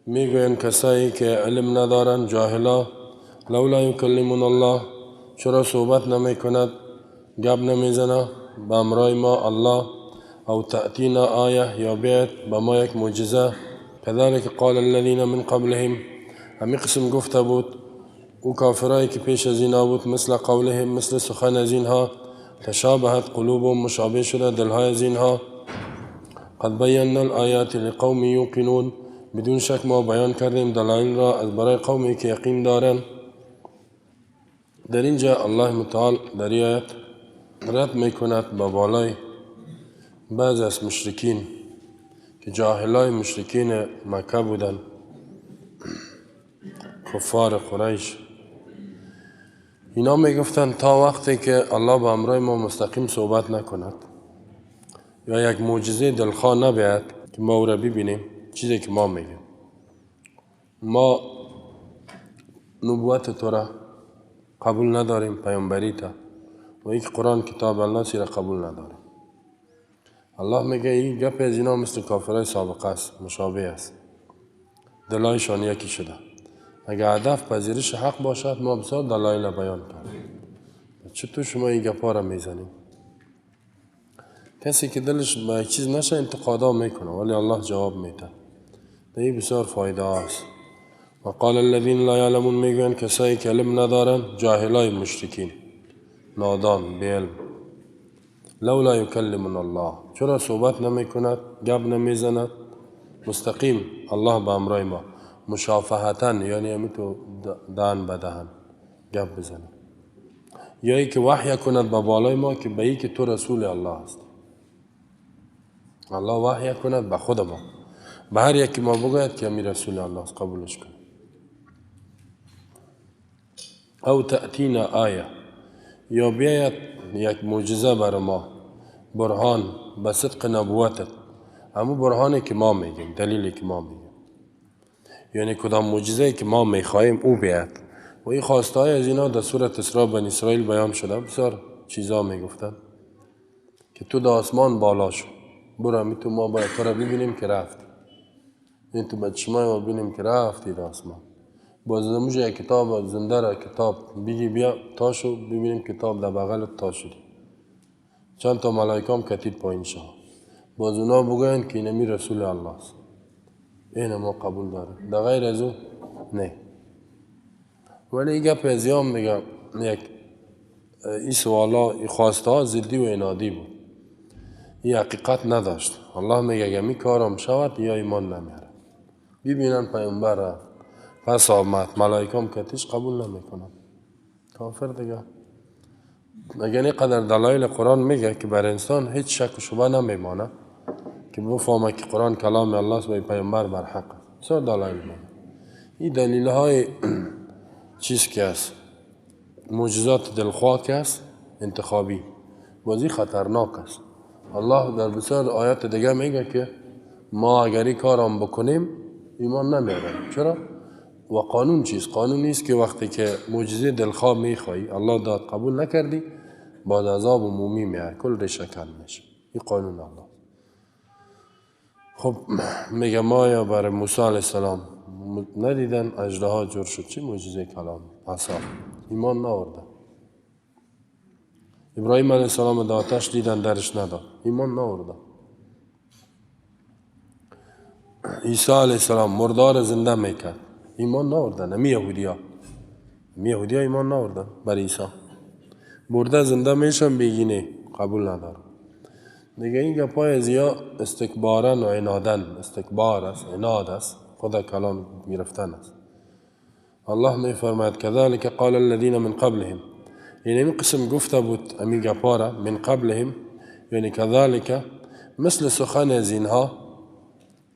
میگوین کسایی که علم ندارن، جاهلا، لولا یکلمون الله، چرا صحبت نمی کند، گپ نمیزنه به امرای ما الله، او تأتینا آیه، یا بیاد به ما یک معجزه. كذلك قال الذين من قبلهم، همی قسم گفته بود او کافرایی که پیش از اینا بود، مثل قولهم، مثل سخن از اینها، تشابهت قلوبهم، مشابه شده دلهای از اینها. قد بینا الآیات لقوم یوقنون، بدون شک ما بیان کردیم دلایل را از برای قومی که یقین دارند. در اینجا الله متعال در آیت رد میکند به بالای بعض از مشرکین که جاهلای مشرکین مکه بودند، کفار قریش. اینا میگفتند تا وقتی که الله به امرای ما مستقیم صحبت نکند یا یک معجزه دلخواه نبیاد که ما او را ببینیم، چیزی که ما میگیم، ما نبوت تو را قبول نداریم، پیامبری تا و یک قرآن کتاب الله سی را قبول نداریم. الله میگه این گپ از اینا مثل کافرای سابقه است، مشابه است، دلایشان یکی شده. اگر هدف پذیرش حق باشد ما بسیار دلایل بیان کردیم، چطور شما این گپا را میزنیم؟ کسی که دلش به چیز نشه انتقادا میکنه، ولی الله جواب میده. در این بسیار فایده است. و قال الذین لا یعلمون، میگویند کسایی که علم ندارن، جاهلای مشرکین، نادان، بی علم، لولا یکلمنا الله، چرا صحبت نمیکند، گپ نمیزند مستقیم الله به امرای ما، مشافهتا، یعنی همی تو دهن به دهن گپ بزنه، یا ای که وحی کند به بالای ما که به ای که تو رسول الله هست. الله وحی کند به خود ما، به هر یکی ما بگوید که همی رسول الله است، قبولش کن. او تأتینا آیه، یا بیاید یک معجزه بر ما، برهان به صدق نبوتت، همون برهانی که ما میگیم، دلیلی که ما میگیم، یعنی کدام معجزه که ما میخواهیم او بیاد. و این خواسته های از اینا در سورة اسراء بنی اسرائیل بیان شده. بسیار چیزا میگفتن که تو در آسمان بالا شو، برو همی تو ما باید تو را ببینیم که رفتی، این تو به چشمای ما ببینیم که رفتی در آسمان. باز نموشه یک کتاب زنده را کتاب بگی بیا تا شو ببینیم کتاب در بغلت تا شدی، چند تا ملائکه هم کتید پایین شد، باز اونا بگویند که اینمی رسول الله است، این ما قبول داره، در غیر از او نه. ولی این گپ از یام میگم یک این سوالا، این خواسته ها ضدی و عنادی بود، این حقیقت نداشت. الله میگه اگه می کارم شود یا ایمان نمیاره، ببینن پیامبر رفت پس آمد، ملائکه هم کتیش قبول نمیکنن، کافر دیگه. اگر اینقدر دلایل قرآن میگه که بر انسان هیچ شک و شبه نمیمانه که بفهمه که قرآن کلام الله است و پیامبر بر حق است، بسیار دلایل میگه. این دلیل های چیز که است، معجزات دلخواه که است، انتخابی، بازی خطرناک است. الله در بسیار آیات دیگه میگه که ما اگر این کارم بکنیم ایمان نمیاریم. چرا؟ و قانون چیست؟ قانون نیست که وقتی که معجزه دلخواه میخوایی الله داد قبول نکردی، بعد عذاب عمومی میاد، کل ریشه کن میشه. این قانون الله. خب میگه ما یا برای موسی علیه السلام ندیدن اژدها جور شد، چی معجزه کلام عصا، ایمان نآوردن. ابراهیم علیه السلام در آتش دیدن درش نداد، ایمان نآوردن. عیسی علیه السلام مردار زنده میکرد، ایمان نآوردن. امی یهودیا ایمان نآوردن بر عیسی، مرده زنده میشن بگینه قبول ندارن دیگه. این گپای ازیا استکبارن و عنادن، استکبار است، عناد است، خدا کلام گرفتن است. الله میفرماید كذلك قال الذين من قبلهم، یعنی این قسم گفته بود امی گپارا من قبلهم، یعنی كذلك مثل سخن از اینها،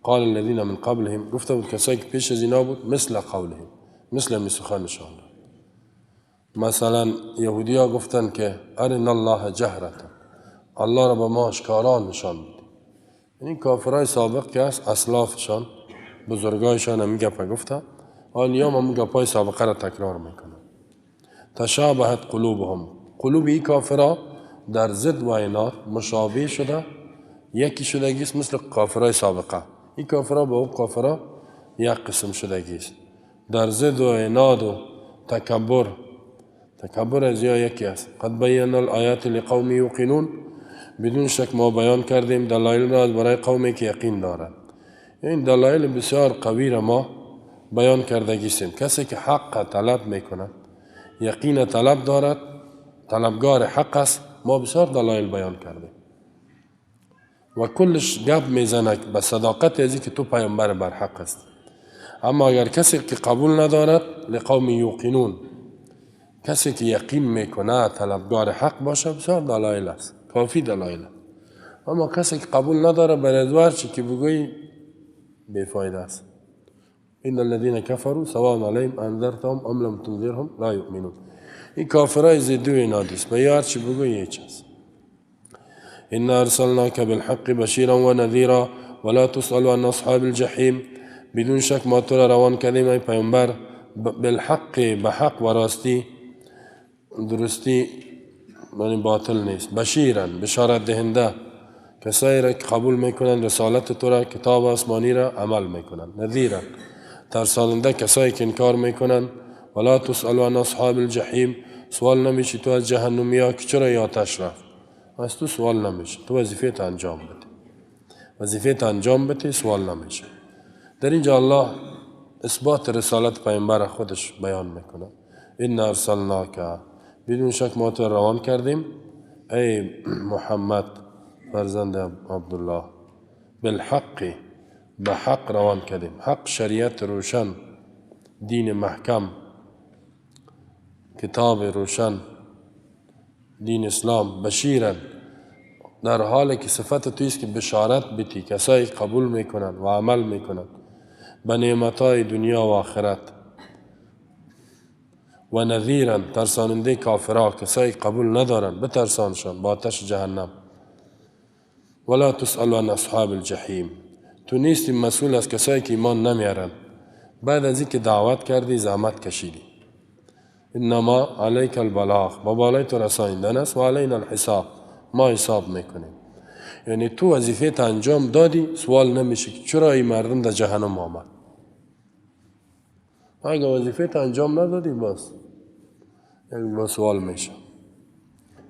قال الذين من قبلهم گفته بود کسایی که پیش از اینا بود، مثل قولهم، مثل می سخنشان. مثلا یهودی ها گفتن که ارنا الله جهرة، الله را به ما آشکارا نشان بده. یعنی کافرای سابق که است، اسلافشان، بزرگایشان هم گپا گفته، حالا هم گپای سابقه را تکرار میکنن. تشابهت قلوبهم، قلوب این کافرا در ضد و عناد مشابه شده، یکی شدگیست مثل کافرای سابقه. این کافرا با او کافرا یک قسم شدگی است. در ضد و عناد و تکبر، تکبر از یا یکی است. قد بینا الآیات لقوم یوقنون، بدون شک ما بیان کردیم دلایل را برای قومی که یقین دارند. این دلایل بسیار قوی را ما بیان کردگیستیم. کسی که حق طلب میکند، یقین طلب دارد، طلبگار حق است، ما بسیار دلایل بیان کردیم و کلش گپ میزنه به صداقت ازی که تو پیامبر بر حق است. اما اگر کسی که قبول ندارد، لقوم یوقنون، کسی که یقین میکنه طلبگار حق باشه، بسیار دلایل است، کافی دلایل. اما کسی که قبول نداره، برای هر چی که بگویی بیفایده است. ان الذين كفروا سواء عليهم انذرتهم ام لم تنذرهم لا يؤمنون. این کافرای زدو اینادیست، به هر چی بگویی هیچ است. انا ارسلناك بالحق بشیرا و نذیرا ولا تسأل عن اصحاب الجحیم. بدون شک ما تو را روان کردیم ای پیامبر، بالحق، به حق و راستی، درستی یعنی باطل نیست، بشیرا، بشارت دهنده، کسایی را که قبول میکنند رسالت تو را، کتاب آسمانی را عمل میکنند، نذیرا، ترساننده کسایی که انکار میکنند. ولا تسأل عن اصحاب الجحیم، سوال نمیشی تو از جهنمیا که چرا ای آتش رفت، از تو سوال نمیشه، تو وظیفه انجام بده، وظیفه انجام بده، سوال نمیشه. در اینجا الله اثبات رسالت پیامبر خودش بیان میکنه. انا ارسلناک، بدون شک ما تو روان کردیم ای محمد فرزند عبدالله، بالحق، به حق روان کردیم. حق شریعت روشن، دین محکم، کتاب روشن، دین اسلام. بشیرا، در حالی که صفت تویست که بشارت بتی کسایی قبول میکنن و عمل میکنن به نعمتهای دنیا و آخرت. و نذیرا، ترساننده کافرها، کسایی قبول ندارن بترسانشان با آتش جهنم. ولا تسأل عن اصحاب الجحیم، تو نیستی مسئول از کسایی که ایمان نمیارن بعد از اینکه دعوت کردی، زحمت کشیدی. انما علیک البلاغ، با بالای تو رسایندن است، و علینا الحساب، ما حساب میکنیم. یعنی تو وظیفه انجام دادی، سوال نمیشه که چرا این مردم در جهنم آمد. اگه وظیفه انجام ندادی، باز یک با سوال میشه.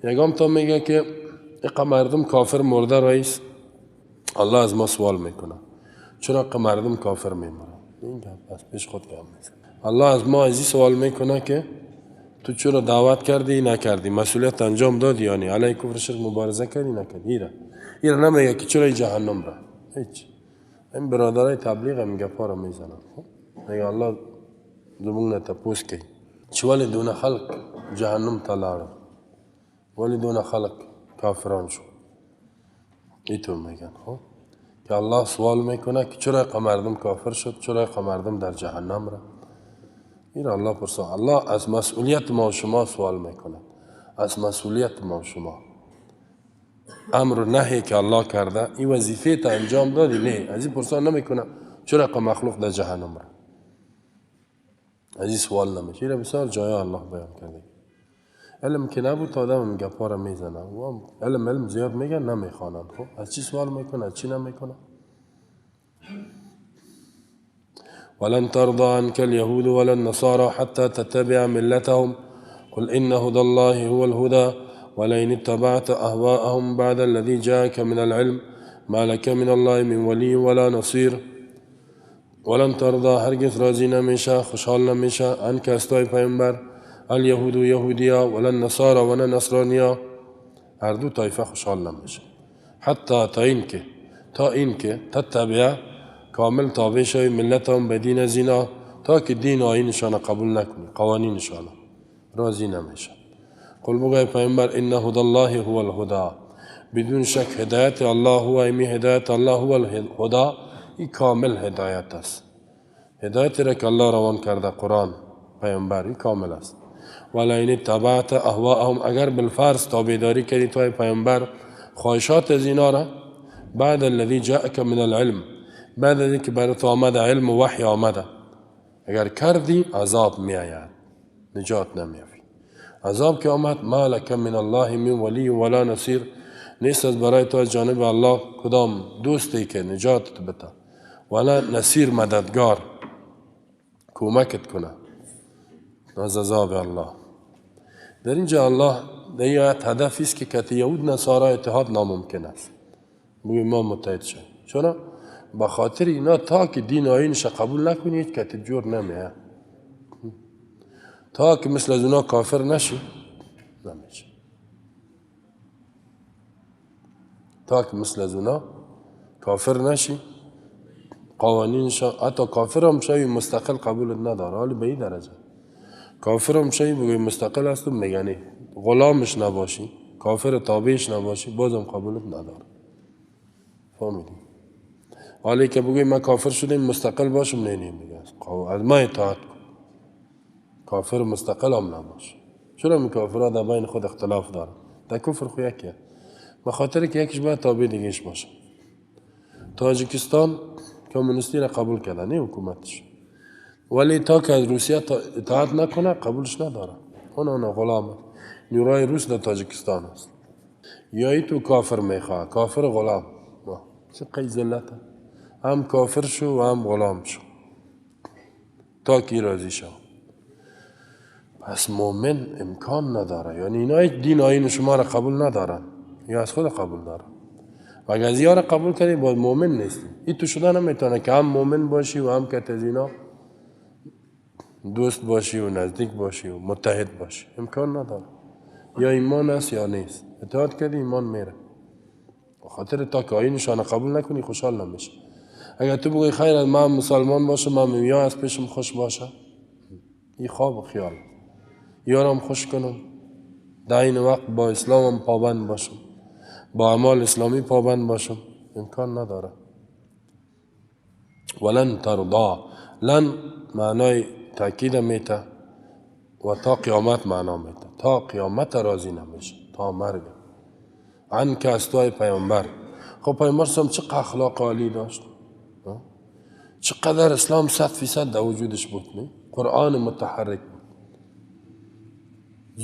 یکم تا میگه که اقا مردم کافر مرده رئیس، الله از ما سوال میکنه چرا اقا مردم کافر میمره. این گپ از پیش خود گپ میزنه. الله از ما از این سوال میکنه که تو چرا دعوت کردی نکردی، مسئولیت انجام دادی یعنی علیه کفر شرک مبارزه کردی نکردی. ایره نمیگه که چرا جهنم را، هیچ. این برادرای تبلیغ هم گپا رو میزنن. میگه الله زمونږ نه تپوس کوي چې ولې دونه خلق جهنم ته لاړل، ولې دونه خلق کافران شو. اینطور میگن. خب که الله سوال میکنه که چرا اینقدر مردم کافر شد، چرا اینقدر مردم در جهنم را. این الله پرسه. الله از مسئولیت ما و شما سوال میکنه، از مسئولیت ما و شما. امر و نهی که الله کرده، این وظیفه تا انجام دادی نه، از این پرسان نمیکنه چرا اینقدر مخلوق در جهنم را. از این سوال نمیشه. این بسیار جای الله بیان کرده. علم که نبود تا آدم گپا را میزنه. علم زیاد میگن نمیخوانند. خب از چی سوال میکنه، از چی نمیکنه؟ ولن ترضى عنك اليهود ولا النصارى حتى تتبع ملتهم قل إن هدى الله هو الهدى ولئن اتبعت أهواءهم بعد الذي جاءك من العلم ما لك من الله من ولي ولا نصير. ولن ترضى، هرگز راضی نمیشه، خوشحال نمیشه، عنك از تو پیامبر، اليهود یهودیا، ولا النصارى ولا نصرانیا، هر دو طایفه خوشحال نمیشه. حتی تا اینکه تتبع، کامل تابع شوی، ملتهم به دین زینا، تا که دین آیینشان قبول نکنی، قوانینشان راضی نمیشه. قل بگوی پیامبر ان هدى الله هو الهدى، بدون شک هدایت الله هو، ایمی هدایت الله هو الهدى، این کامل هدایت است. هدایت را که الله روان کرده، قرآن، پیامبر، این کامل است. ولئن اتبعت اهواءهم، اگر بالفرض تابعداری کردی تو پیامبر خواهشات از اینا را، بعد الذي جاءك من العلم، بعد از اینکه برای تو آمده علم و وحی آمده، اگر کردی عذاب می آید، نجات نمیافی. عذاب که آمد، ما لک من الله من ولی ولا نصیر، نیست از برای تو از جانب الله کدام دوستی که نجات بده، ولا نصیر، مددگار. کمکت کنه از عذاب الله. در اینجا الله در این آیت هدف است که کت یهود نصارا اتحاد ناممکن است. بگوی ما متحد شد. چرا؟ به خاطر اینا تا که دین آیینش قبول نکنی هیچ کت جور نمیه. تا که مثل از اونا کافر نشی نمیشه. تا که مثل از اونا کافر نشی قوانینش، حتی کافر هم شوی مستقل قبول نداره. حالا به این درجه کافر هم شوی بگوی مستقل هستم میگنی غلامش نباشی، کافر تابعش نباشی، بازم قبولت نداره. فهمیدی؟ حالی که بگوی من کافر شدیم مستقل باشم، نه نه میگه از ما اطاعت کن. کافر مستقل هم نباش. چرا می کافرها در بین خود اختلاف دارن؟ در کفر خو یکیه، به خاطر که یکیش باید تابع دیگهش باشه. تاجیکستان کمونیستی را قبول کرده، نه حکومتش، ولی تا که از روسیه اطاعت نکنه قبولش نداره. اون غلامه. نیروی روس در تاجیکستان است. یا ای تو کافر میخواه، کافر غلام. چه قی ذلته، هم کافر شو و هم غلام شو تا کی راضی شو. پس مؤمن امکان نداره، یعنی اینا هیچ دین آیین شما را قبول ندارن یا از خود قبول دارن. و اگر از یار قبول کردی باز مؤمن نیستی. این تو شده نمیتونه که هم مؤمن باشی و هم که از اینا دوست باشی و نزدیک باشی و متحد باشی. امکان نداره. یا ایمان است یا نیست. اطاعت کردی ایمان میره. خاطر تا که آیینشان قبول نکنی خوشحال نمیشه. اگر تو بگوی خیر من مسلمان باشم، من یا از پیشم خوش باشه، این خواب و خیال. یارم خوش کنم، در این وقت با اسلامم پابند باشم، با اعمال اسلامی پابند باشم، امکان نداره. ولن ترضا، لن معنای تاکید میته و تا قیامت معنا میته. تا قیامت راضی نمیشه، تا مرگ. عن که از توی پیامبر. خب پیامبر سم چه اخلاق عالی داشت، چقدر اسلام 100% در وجودش بود، نه؟ قرآن متحرک بود،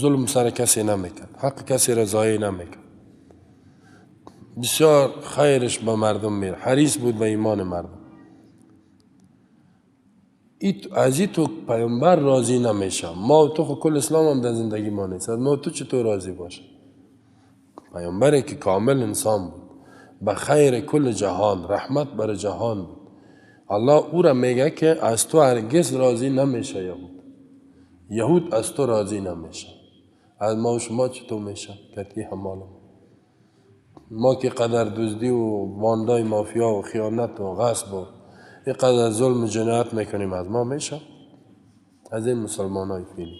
ظلم سر کسی نمیکرد، حق کسی را ضایع نمیکرد، بسیار خیرش به مردم میره، حریص بود به ایمان مردم. از این تو پیامبر راضی نمیشه. ما و تو خو کل اسلام هم در زندگی ما نیست، از ما و تو چطور راضی باشه؟ پیامبری که کامل انسان بود، به خیر کل جهان، رحمت بر جهان بود، الله او را میگه که از تو هرگز راضی نمیشه یهود. یهود از تو راضی نمیشه. از ما و شما چطور میشه؟ کتی همال ما که قدر دزدی و باندای مافیا و خیانت و غصب و اینقدر ظلم و جنایت میکنیم، از ما میشه؟ از این مسلمان های فیلی.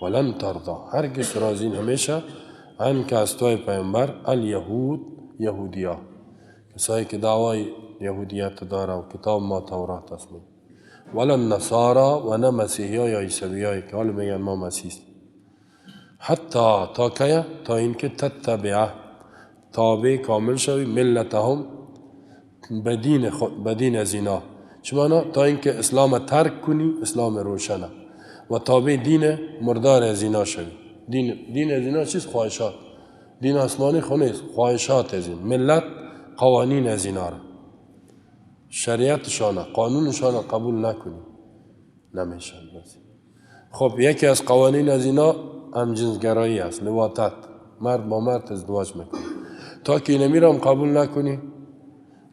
ولن ترضا، هرگز راضی نمیشه ان که از توی پیامبر الیهود، یهودیا، کسایی که دعوای یهودیت داره و کتاب ما تورات است. ولن نصارا و نه مسیحی ها یا عیسوی هایی که حالا میگن ما مسیح. حتی تا که تا اینکه تتبعه، تابع کامل شوی ملتهم، بدین خود، بدین از اینا. چه معنا؟ تا اینکه اسلام ترک کنی، اسلام روشنه، و تابع دین مردار از اینا شوی. دین از اینا چیز؟ خواهشات. دین آسمانی خو نیست، خواهشات از این ملت، قوانین از اینا را، شریعتشانه، قانونشانه قبول نکنی نمیشن. خب یکی از قوانین از اینا همجنسگرایی است، لواطت، مرد با مرد ازدواج میکنه. تا که اینمی را هم قبول نکنی،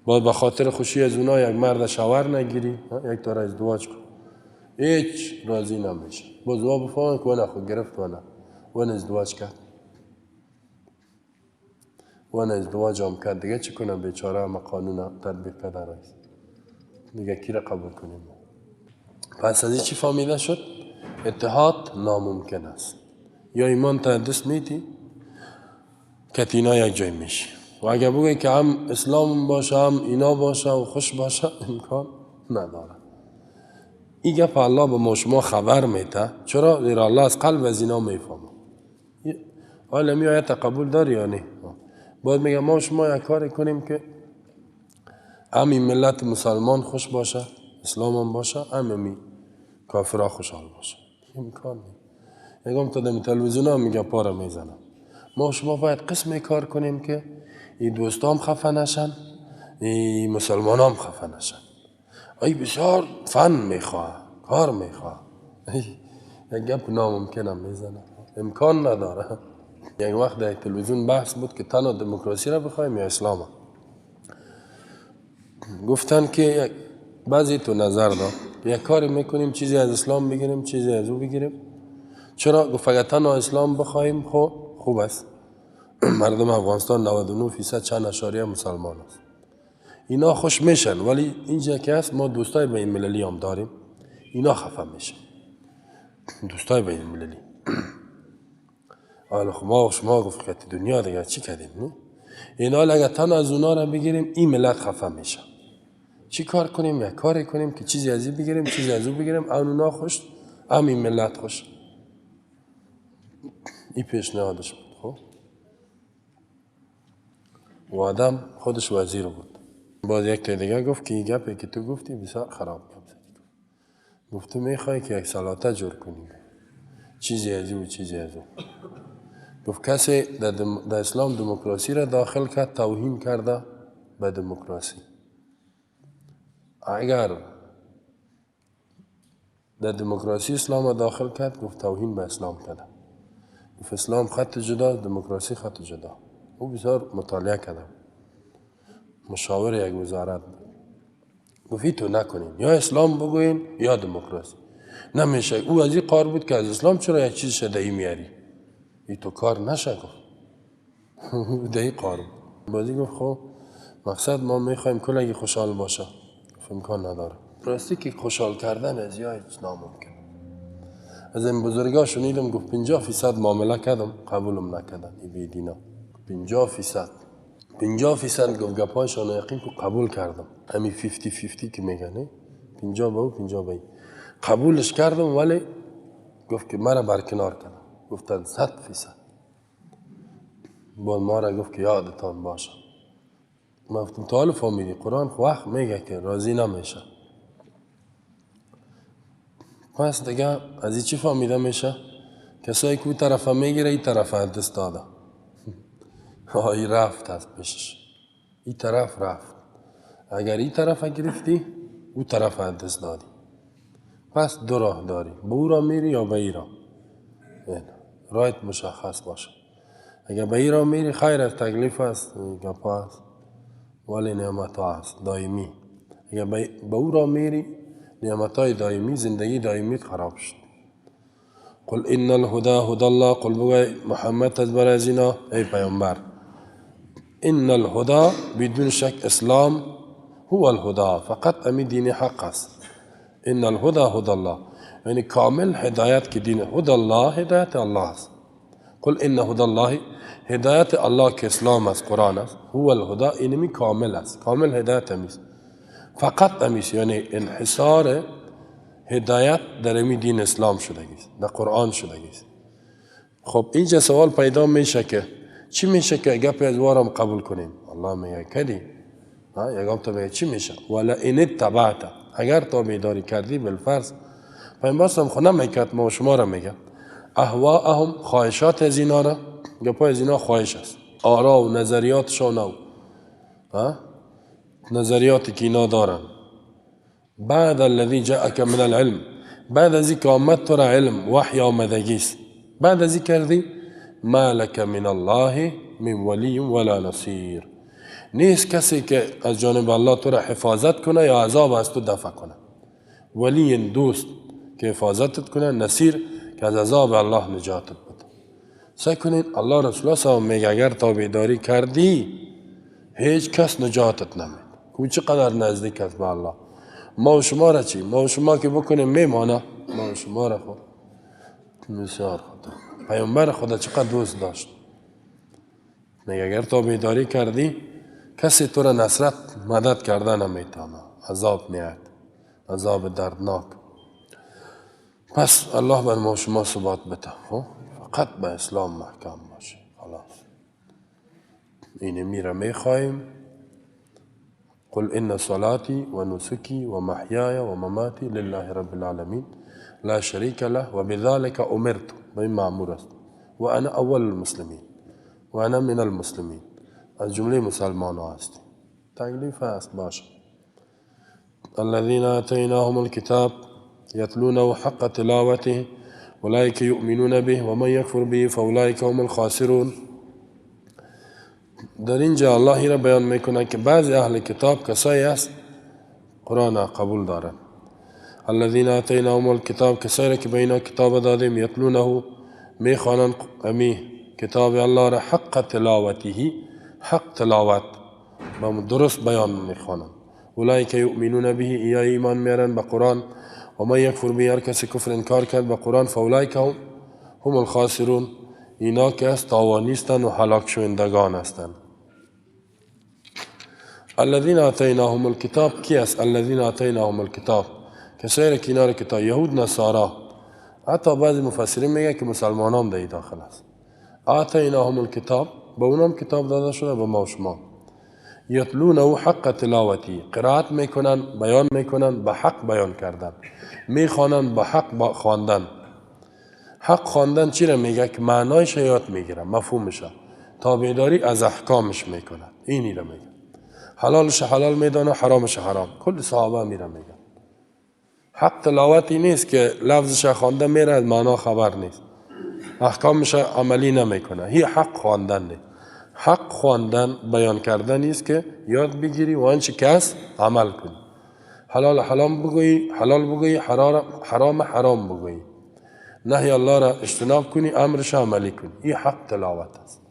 باید به خاطر خوشی از اونا یک مرد شوهر نگیری، یک تا را ازدواج کن، هیچ راضی نمیشه. باز او بفهمن که نه خود گرفت و نه و نه ازدواج کرد و نه ازدواج هم کرد، دیگه چی کنم بیچاره؟ هم قانون تطبیق کرده رئیس، دیگه کی را قبول کنیم؟ پس از این چی فهمیده شد؟ اتحاد ناممکن است. یا ایمان تا دست میتی که اینا یک جای میشه، و اگر بگوی که هم اسلام باشه هم اینا باشه و خوش باشه، امکان نداره. این گپ الله به ما شما خبر میته. چرا؟ زیرا الله از قلب از اینا میفهمه. حالا می آیت قبول داری یا نه؟ باید میگه ما شما یک کاری کنیم که هم این ملت مسلمان خوش باشه، اسلام هم باشه، هم می کافرها خوشحال باشه. امکان نیست. یکم تا دم تلویزیون هم میگه پاره میزنم. ما شما باید قسم کار کنیم که این دوستام خفه نشن، این مسلمان هم خفه نشن. ای بسیار فن میخواه، کار میخواه. یک گپ ناممکنم میزنه، امکان نداره. یک وقت در تلویزیون بحث بود که تنها دموکراسی را بخوایم یا اسلام. گفتن که بعضی تو نظر داد یک کاری میکنیم، چیزی از اسلام بگیریم، چیزی از او بگیریم. چرا؟ گفت اگر تنها اسلام بخوایم خب خوب است. مردم افغانستان 99% چند اشاریه مسلمان است، اینا خوش میشن. ولی اینجا که هست ما دوستای بین المللی هم داریم، اینا خفه میشن، دوستای بین المللی. حالا خب ما شما گفت که دنیا دیگه چی کردیم نه؟ اینا اگر تنها از اونا را بگیریم این ملت خفه میشه. چی کار کنیم؟ یک کاری کنیم که چیزی از این بگیریم، چیزی از او بگیریم، اونا خوش، هم این ملت خوش. این پیشنهادش بود. خب و آدم خودش وزیر بود. باز یک تا دیگه گفت که این گپی که تو گفتی بسیار خراب گپ زدی. گفت تو میخوای که یک سلاطه جور کنی، چیزی از او چیزی از او. گفت کسی در اسلام دموکراسی را داخل کرد، توهین کرده به دموکراسی. اگر در دموکراسی اسلام را داخل کرد، گفت توهین به اسلام کرده. گفت اسلام خط جدا، دموکراسی خط جدا. او بسیار مطالعه کرده، مشاور یک وزارت بود. گفت تو نکنین، یا اسلام بگوین یا دموکراسی. نمیشه. او از این قار بود که از اسلام چرا یک چیز شده میاری؟ ای تو کار نشه. گفت دهی قار بود. بازی گفت خب مقصد ما میخوایم کلگی خوشحال باشه. گفت امکان نداره. راستی که خوشحال کردن از یا هیچ ناممکن. از این بزرگا شنیدم گفت 50% معامله کردم قبولم نکردن ای بی دینا. 50% 50% گفت گپایشان یقین که قبول کردم. همین 50-50 که میگن، 50 به او 50 به ای. قبولش کردم ولی گفت که مرا برکنار کردم. گفتن 100%. باز ما را گفت که یادتان باشه. ما گفتم تا حالا فهمیدی قرآن خو وقت میگه که راضی نمیشه. پس دیگه از این چی فهمیده میشه؟ کسایی که او طرف میگیره این طرف دست داده. این رفت از پیشش، این طرف رفت. اگر این طرف گرفتی او طرف دست دادی. پس دو راه داری، به او را میری یا به ای راه. رایت مشخص باشه. اگر به ای راه میری خیر است، تکلیف است، گپا است، ولی نعمت ها است دائمی. اگر به او راه میری نعمت های دائمی، زندگی دائمی خراب شد. قل ان الهدى هدى الله. قل بگوی محمد از برای از اینا ای پیامبر، ان الهدى بدون شک اسلام هو الهدى، فقط امی دین حق است. ان الهدى هدى الله، یعنی کامل هدایت که دین هدى الله هدایت الله است. قل ان هدى الله، هدایت الله که اسلام است، قرآن است، هو الهدى اینمی کامل است، کامل هدایت امیست، فقط امیست. یعنی انحصار هدایت در امی دین اسلام شدگی است، در قرآن شدگی است. خب اینجا سوال پیدا میشه که چی میشه که گپ از وارم قبول کنیم؟ الله میگه کدی یکم تو میگه چی میشه؟ ولا ان اتبعت، اگر تابعداری کردی بالفرض. پیامبر صلی الله علیه و میکرد ما شما را میگه اهواهم، خواهشات از اینا را، گپای از اینا خواهش است، آرا و نظریاتشان و نظریاتی که اینا دارن. بعد الذی جاءک من العلم، بعد از اینکه آمد تو را علم، وحی آمدگی است، بعد از این کردی ما لک من الله من ولی ولا نصیر، نیست کسی که از جانب الله تو را حفاظت کنه یا عذاب از تو دفع کنه. ولی دوست که حفاظتت کنه، نصیر که از عذاب الله نجاتت بده. سعی کنین الله رسول الله صلی الله علیه و میگه اگر تابعداری کردی هیچ کس نجاتت نمیده. کو چقدر نزدیک است به الله. ما و شما را چی؟ ما و شما که بکنیم میمانه. ما و شما را خود بسیار خدا پیامبر خدا چقدر دوست داشت. میگه اگر تابعداری کردی کسی تو را نصرت مدد کرده نمیتونه، عذاب میاد، عذاب دردناک. پس الله بر ما شما ثبات بده، خب فقط به اسلام محکم باشه، خلاص. اینه میره میخوایم. قل ان صلاتي ونسكي ومحياي ومماتي لله رب العالمين لا شريك له وبذلك امرت، به این مأمور است، وانا اول المسلمین وانا من المسلمین، از جمله مسلمان ها هستیم. تکلیف هست باشه. الذين آتیناهم الكتاب، یتلونه حق تلاوته اولئک یؤمنون به و من یکفر به فاولئک هم الخاسرون. در اینجا الله را بیان میکنه که بعضی اهل کتاب کسایی است قرآن قبول دارند. الذین آتیناهم الکتاب، کسایی را که به اینا کتاب دادیم، یتلونه میخوانند امی کتاب الله را حق تلاوته، حق تلاوت درست بیان میخوانند. اولئک یؤمنون به، یا ایمان میارن به قرآن. و من یکفر به، هر کسی کفر انکار کرد به قرآن، فاولئک هم الخاسرون، اینا که از تاوانیستند و هلاک شوندگان هستند. الذین آتیناهم الکتاب، کی است الذین آتیناهم الکتاب؟ کسایی که اینا را کتاب، یهود نصارا، حتی بعضی مفسرین میگن که مسلمانان در داخل است. آتیناهم الکتاب، به اونام کتاب داده شده، به ما و شما. یتلونه حق تلاوتی، قرائت میکنن، بیان میکنن، به حق بیان کردن، میخوانن، به حق خواندن. حق خواندن چی را میگه؟ که معنایش یاد میگیره، مفهومش، تابعداری از احکامش میکنه، اینی را میگه. حلالش حلال میدانه، حرامش حرام، کل صحابه میره میگه. حق تلاوتی نیست که لفظش خوانده میره، از معنا خبر نیست، احکامش عملی نمیکنه. هی حق خواندن نیست. حق خواندن بیان کردن نیست که یاد بگیری و آنچه که هست عمل کنی. حلال حلال بگویی، حلال بگویی، حرام حرام بگویی، نهی الله را اجتناب کنی، امرش عملی کنی. این حق تلاوت است.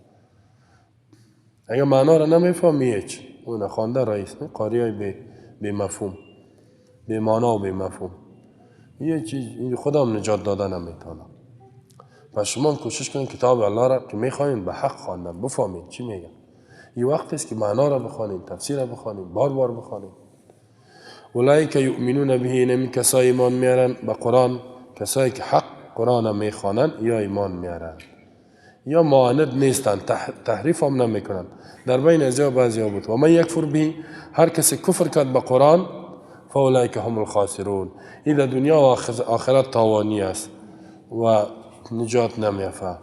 اگر معنا را نمیفهمی هیچ، اون خوانده رئیس نه، قاری های بی مفهوم، بی معنا و بی مفهوم، یه چیز خودم نجات داده نمیتونم. پس شما کوشش کنید کتاب الله را که میخوانید به حق خواندن بفهمید چی میگه. این وقت است که معنا را بخوانید، تفسیر را بخوانید، بار بار بخوانید. اولئک یؤمنون به، اینمی کسایی ایمان میارن به قرآن، کسایی که حق قرآن میخوانن یا ایمان میارن یا معاند نیستن، تحریف هم نمیکنن. در بین ازیا بعضی بود. و من یکفر به، هر کسی کفر کرد به قرآن، فاولئک هم الخاسرون، این در دنیا و آخرت تاوانی است و نجات نمیافه.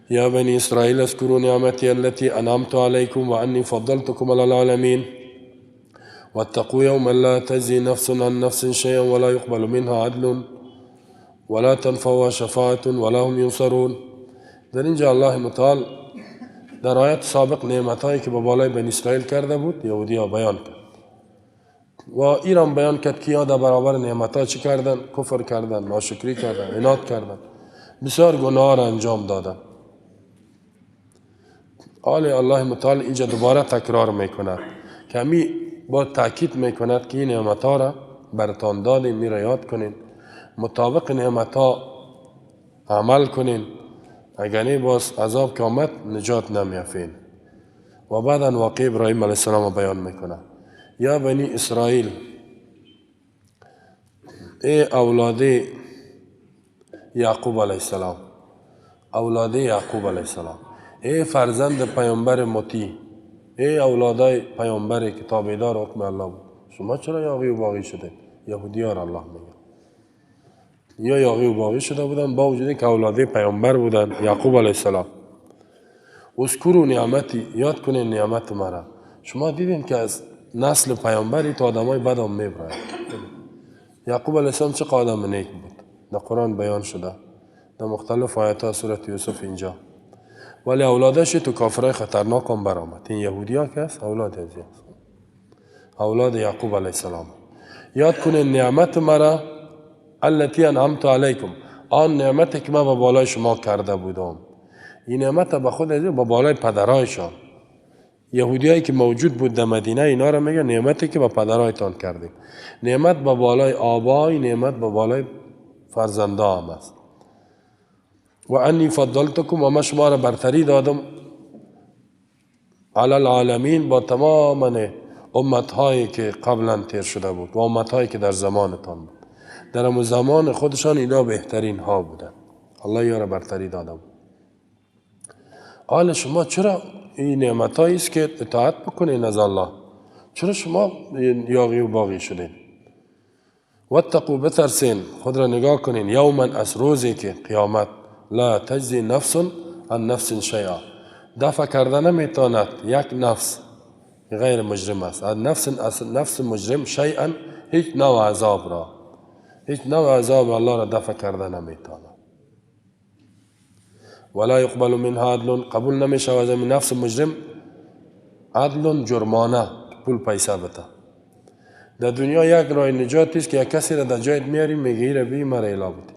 یا بنی اسرائیل اذکروا نعمتی التي انعمت علیکم و انی فضلتکم علی العالمین واتقوا یوما لا تجزی نفس عن نفس شیئا ولا يقبل منها عدل ولا تنفعها شفاعة ولا هم ینصرون. در اینجا الله متعال در آیت سابق نعمتهایی که به بالای بنی اسرائیل کرده بود یهودی ها بیان کرد و ایران بیان کرد که یا در برابر نعمتها چی کردن؟ کفر کردن، ناشکری کردن، عناد کردن، بسیار گناه را انجام دادن. آل الله متعال اینجا دوباره تکرار میکند که همی با تاکید میکند که این نعمتها را برتان دادیم، می یاد کنین، مطابق نعمتها عمل کنین، اگر نه باز عذاب که آمد نجات نمیافین. و بعدا واقع ابراهیم علیه السلام بیان میکنه. یا بنی اسرائیل، ای اولاد یعقوب علیه السلام، اولاد یعقوب علیه السلام، ای فرزند پیامبر مطیع، ای اولادای پیامبر که تابعدار حکم الله بود، شما چرا یاغی و باغی شده؟ یهودی ها را الله میگه یا یاغی و باغی شده بودن با وجود که اولاد پیامبر بودن یعقوب علیه السلام. اذکروا نعمتی، یاد کنین نعمت مرا. شما دیدین که از نسل پیامبری تا آدمای بد هم میبرند. یعقوب علیه السلام چه آدم نیک بود، در قرآن بیان شده در مختلف آیات ها، سورة یوسف اینجا. ولی اولادش تو کافرای خطرناک هم برآمد. این یهودی ها که است اولاد از است، اولاد یعقوب علیه السلام. یاد کنین نعمت مرا التي انعمت علیکم، آن نعمتی که من به بالای شما کرده بودم. این نعمت به خود از به بالای پدرایشان، یهودیایی که موجود بود در مدینه، اینا را میگه نعمتی که به پدرایتان کردیم. نعمت به بالای آبای، نعمت به بالای فرزنده هم است. و انی فضلتکم، و ما شما را برتری دادم علی العالمین، با تمام امتهایی که قبلا تیر شده بود و امتهایی که در زمانتان بود. در امو زمان خودشان اینا بهترین ها بودن، الله یارا برتری داده بود. حال شما چرا این نعمت هایی است که اطاعت بکنین از الله، چرا شما یاغی و باغی شدین؟ واتقوا، بترسین، خود را نگاه کنین، یوما، از روزی که قیامت، لا تجزی نفس عن نفس شیئا، دفع کرده نمیتواند یک نفس غیر مجرم است، از نفس از نفس مجرم شیئا، هیچ نوع عذاب را، هیچ نوع عذاب الله را دفع کرده نمیتونه. ولا يقبل منها عدل، قبول نمیشه از نفس مجرم عدل جرمانه، پول پیسه بده. در دنیا یک راه نجات است که یک کسی را در جایت میاری میگه را بی مرا اعلا بده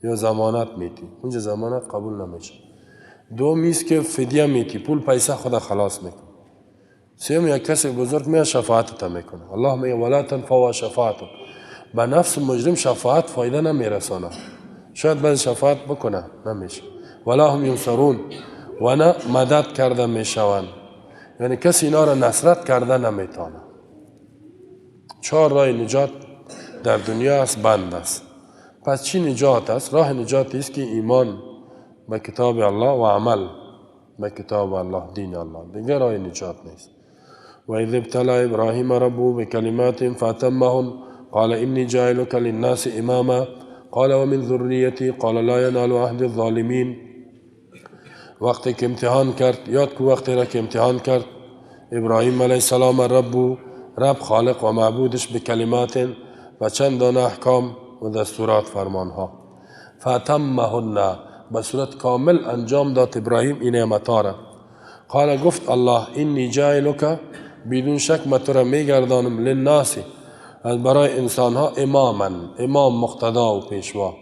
یا ضمانت میتی، اونجا ضمانت قبول نمیشه. دوم است که فدیه میتی، پول پیسه خدا خلاص میکنه. سوم یک کسی بزرگ میاد شفاعت تا میکنه. الله میگه ولا تنفع شفاعت، به نفس مجرم شفاعت فایده نمیرسانه، شاید بعض شفاعت بکنه نمیشه. ولا هم ینصرون، و نه مدد کرده میشوند، یعنی کسی اینا را نصرت کرده نمیتونه. چهار راه نجات در دنیا است، بند است. پس چی نجات است؟ راه نجات است که ایمان به کتاب الله و عمل به کتاب الله، دین الله، دیگر راه نجات نیست. و اذ ابتلى ابراهیم ربه بکلمات فاتمهن قال انی جاعلک للناس اماما قال ومن ذریتی قال لا ینال عهد الظالمین. وقتی که امتحان کرد، یاد کو وقتی را که امتحان کرد ابراهیم علیه السلام رب، رب خالق و معبودش، به کلمات و چند دانه احکام و دستورات فرمانها، فاتمهن، به صورت کامل انجام داد ابراهیم این نعمتها را. قال گفت الله انی جاعلک، بدون شک من تو را میگردانم، للناس، از برای انسانها، اماما، امام مقتدا و پیشوا.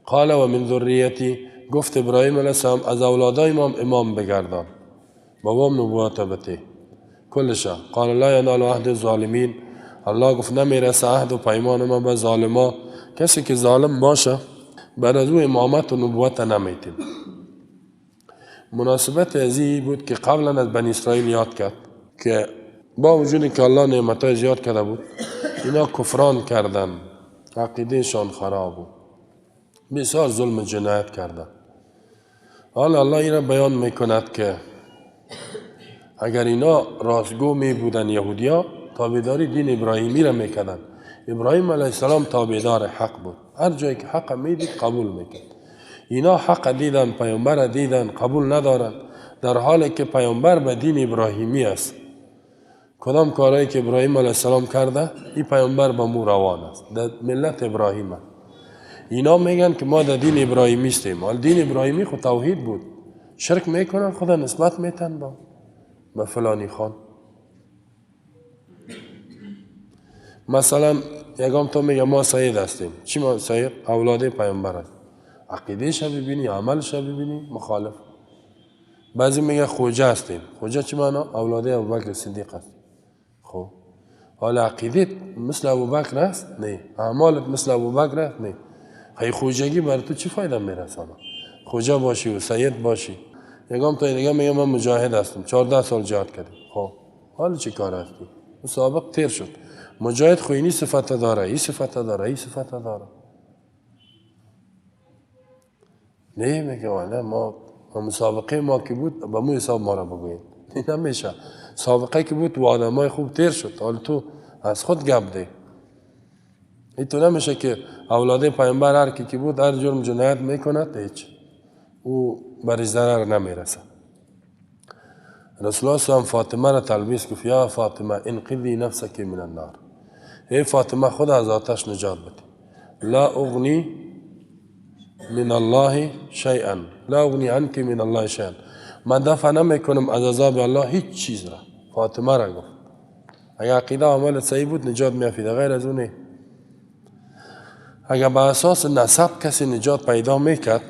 قال و من ذریتی، گفت ابراهیم علیه السلام از اولادای امام امام بگردان، بابام نبوت بته کلشه. قال لا ینال عهد الظالمین، الله گفت نمیرسه عهد و پیمان ما به ظالما. کسی که ظالم باشه بعد از او امامت و نبوت نمیتیم. مناسبت ازی بود که قبلا از بنی اسرائیل یاد کرد که با وجود که الله نعمتهای زیاد کرده بود، اینا کفران کردن، عقیدهشان خراب بود، بسیار ظلم جنایت کردن. حالا الله اینا بیان میکند که اگر اینا راستگو می بودن یهودیا، تابعداری دین ابراهیمی را میکردن. ابراهیم علیه السلام تابعدار حق بود، هر جایی که حق میدید قبول میکرد. اینا حق دیدن، پیامبر دیدن، قبول ندارن، در حالی که پیامبر به دین ابراهیمی است. کدام کارهایی که ابراهیم علیه السلام کرده، این پیامبر به مو روان است، در ملت ابراهیم است. اینا میگن که ما در دین ابراهیمی استیم. حال دین ابراهیمی خود توحید بود، شرک میکنن، خدا نسبت میتن با به فلانی خان. مثلا یکم تو میگه ما سید هستیم. چی ما سید؟ اولاد پیامبر است. عقیده‌اش ببینی، عملش ببینی، مخالف. بعضی میگه خوجه هستیم. خوجه چی معنا؟ اولاد ابوبکر صدیق است. خب حالا عقیدت مثل ابوبکر است؟ نه. اعمالت مثل ابوبکر است؟ نه. خی خوجگی بر تو چی فایده میرسانه؟ خوجه باشی و سید باشی. یکم تا دیگه میگه من مجاهد هستم، 14 سال جهاد کردم. خب حالا چی کار هستی؟ مسابق تیر شد. مجاهد خو اینی صفت داره، این صفت داره، این صفت داره. نه میگه والا ما مسابقه ما که بود با مو حساب ما را بگوین. نمیشه. سابقه که بود و آدمای خوب تیر شد. حالا تو از خود گپ ده. این تو نمیشه که اولاد پیامبر هر کی که بود هر جرم جنایت میکند، هیچ او برای ضرر نمیرسه. رسول الله صلی الله علیه و فاطمه را تلبیس گفت یا فاطمه انقذی نفسک من النار، ای فاطمه خود از آتش نجات بده. لا اغنی من الله شیئا، لا اغنی عنک من الله شیئا، من دفع نمیکنم از عذاب الله هیچ چیز را. فاطمه را گفت اگر عقیده عمل صحیح بود نجات میافید، غیر از اون اگر به اساس نسب کسی نجات پیدا میکرد،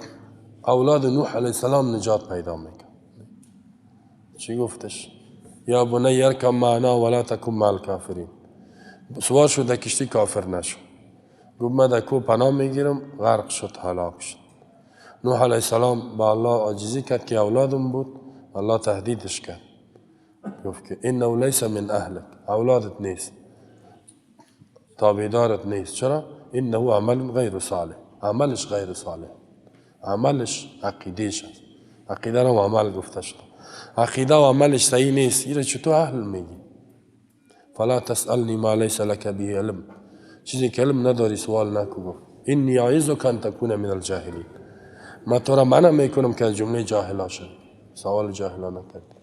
اولاد نوح علیه السلام نجات پیدا میکرد. چی گفتش؟ یا بنی ارکب معنا ولا تکن مع الکافرین. سوار شد در کشتی کافر نشد. گفت من در کوه پناه میگیرم، غرق شد، هلاک شد. نوح علیه السلام با الله عاجزی کرد که اولادم بود، الله تهدیدش کرد، گفت که انه لیس من اهلک، اولادت نیست، تابعدارت نیست. چرا؟ انه عمل غیر صالح، عملش غیر صالح، عملش عقیدهش است. عقیده رو عمل گفته شد، عقیده و عملش صحیح نیست، ایره چطور اهل میگی؟ فلا تسألنی ما لیس لک به علم، چیزی که علم نداری سوال نکو. گفت انی اعظک ان تکون من الجاهلین، من تو را منع میکنم که از جمله جاهلا شوی. سوال جاهلا نکردی.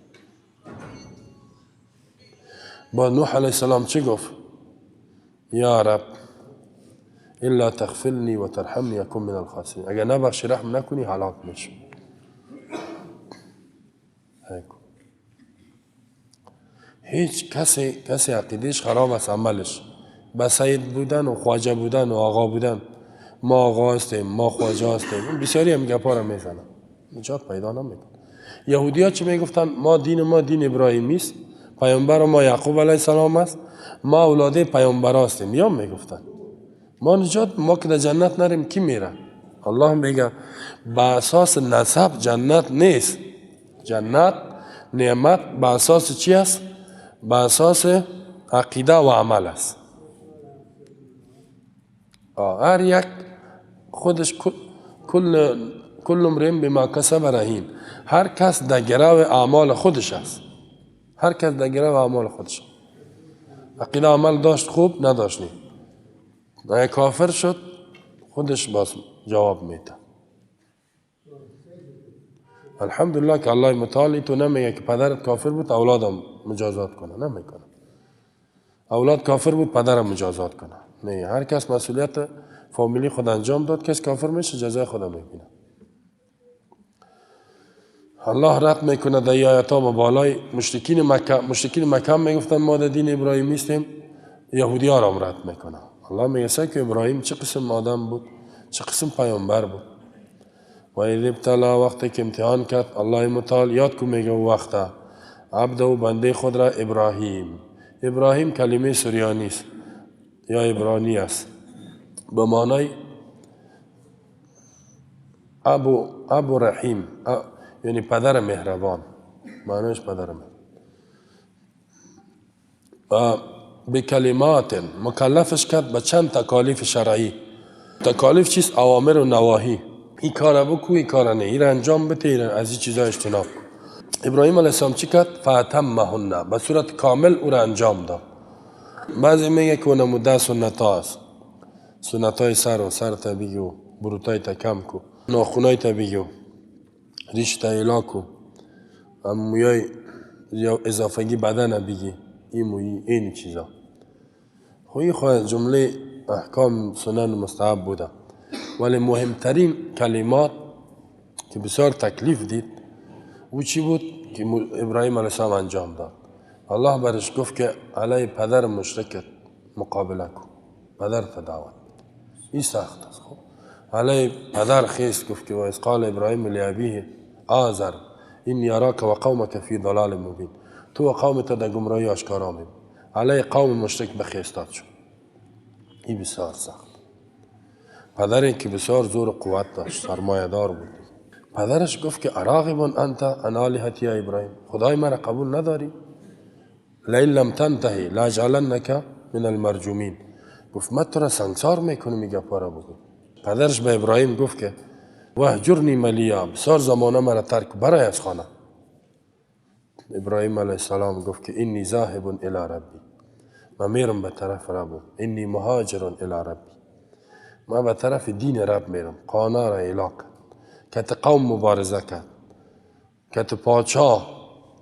با نوح علیه السلام چی گفت؟ یا رب الا تغفرنی و ترحمنی اکن من الخاسرین. اگر نبخشی رحم نکنی هلاک میشم. هیچ کسی عقیدهش خراب است، عملش به سید بودن و خواجه بودن و آقا بودن، ما آقا هستیم، ما خواجه هستیم، بسیاری هم گپا را میزنن، نجات پیدا نمیکنه. یهودی ها چی میگفتن؟ ما دین ما دین ابراهیمی است، پیامبر ما یعقوب علیه السلام است، ما اولاد پیامبر هستیم. یا میگفتن ما نجات، ما که در جنت نریم کی میره؟ الله میگه به اساس نسب جنت نیست. جنت نعمت به اساس چی است؟ به اساس عقیده و عمل است. هر یک خودش کل امرئ بما کسب رهین، هر کس در گرو اعمال خودش است. هر کس در گرو اعمال خودش. عقیده عمل داشت خوب، نداشت نی. اگر کافر شد خودش باز جواب میده. الحمدلله که الله متعال تو نمیگه که پدرت کافر بود اولادم مجازات کنه، نمیکنه. اولاد کافر بود پدرم مجازات کنه، نه. هر کس مسئولیت فامیلی خود انجام داد، کس کافر میشه جزای خود میبینه. الله رد میکنه در آیات ها بالای مشرکین مکه. مشرکین مکه میگفتن ما در دین ابراهیم نیستیم، یهودی ها را رد میکنه. الله میگه که ابراهیم چه قسم آدم بود، چه قسم پیامبر بود. و اذ ابتلا، وقتی که امتحان کرد الله متعال، یاد کو میگه وقتا عبد و بنده خود را ابراهیم. ابراهیم کلمه سریانی است یا عبرانی است، به معنای ابو رحیم، یعنی پدر مهربان، معنیش پدر مهربان. به کلمات مکلفش کرد به چند تکالیف شرعی. تکالیف چیست؟ اوامر و نواهی. این کار بکو، این کار نه، این انجام بده، این از این چیزا اجتناب کن. ابراهیم علیه السلام چی کرد؟ فاتمهن، به صورت کامل او را انجام داد. بعضی میگه که اونم ده سنت ها است، سنت های سر و سر تا بگو، بروتای تا کم کو، ناخونای تا بگو، ریش تا ایلا کو، مویای اضافگی بدن بگی، این مویی این چیزا. خب این خواهد جمله احکام سنن مستحب بوده، ولی مهمترین کلمات که بسیار تکلیف دید او چی بود که ابراهیم علیه السلام انجام داد. الله برش گفت که علی پدر مشرکت مقابله کن، پدر تدعوت. این سخت است. خب علی پدر خیست گفت که و اذ قال ابراهیم لابیه آزر انی اراک و قومک فی ضلال مبین، تو و قومت در گمراهی آشکارا میبینی. علی قوم مشرک بخیستاد شد. این بسیار سخت. پدری که بسیار زور و قوت داشت، سرمایه دار بود، پدرش گفت که اراغب انت عن آلهتی یا ابراهیم، خدای مرا قبول نداری؟ لئن لم تنتهی لاجعلنک من المرجومین. گفت من تو را سنگسار میکنم این گپا را بگو. پدرش به ابراهیم گفت که وهجرنی ملیا، بسیار زمانه مرا ترک برای از خانه. ابراهیم علیه السلام گفت که انی ذاهب الی ربی، من میرم به طرف ربم، انی مهاجر الی ربی، من به طرف دین رب میرم. قانه را اعلا کرد، که قوم مبارزه کرد، که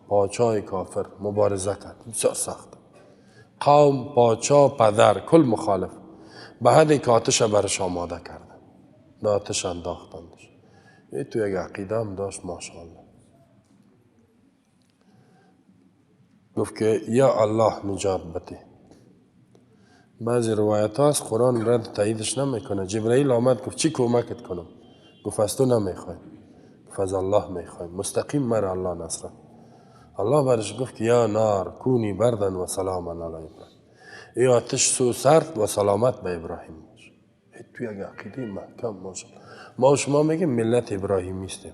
پاچای کافر مبارزه کرد. بسیار سخت. قوم، پاچا، پدر کل مخالف، به حدی که آتش برش آماده کردن، آتش انداختندش. این تو یک عقیده هم داشت ماشاءالله. گفت که یا الله نجات بده. بعضی روایت هاست قرآن رد تاییدش نمیکنه. جبرئیل آمد گفت چی کمکت کنم؟ گفت از تو نمیخوایم، گفت از الله میخوایم، مستقیم مرا الله نصرت. الله برش گفت که یا نار کونی بردن و سلاما علی ابراهیم، ای آتش سو سرد و سلامت به ابراهیم باش. تو یک عقیده محکم ماشاءالله. ما و شما میگیم ملت ابراهیمی هستیم.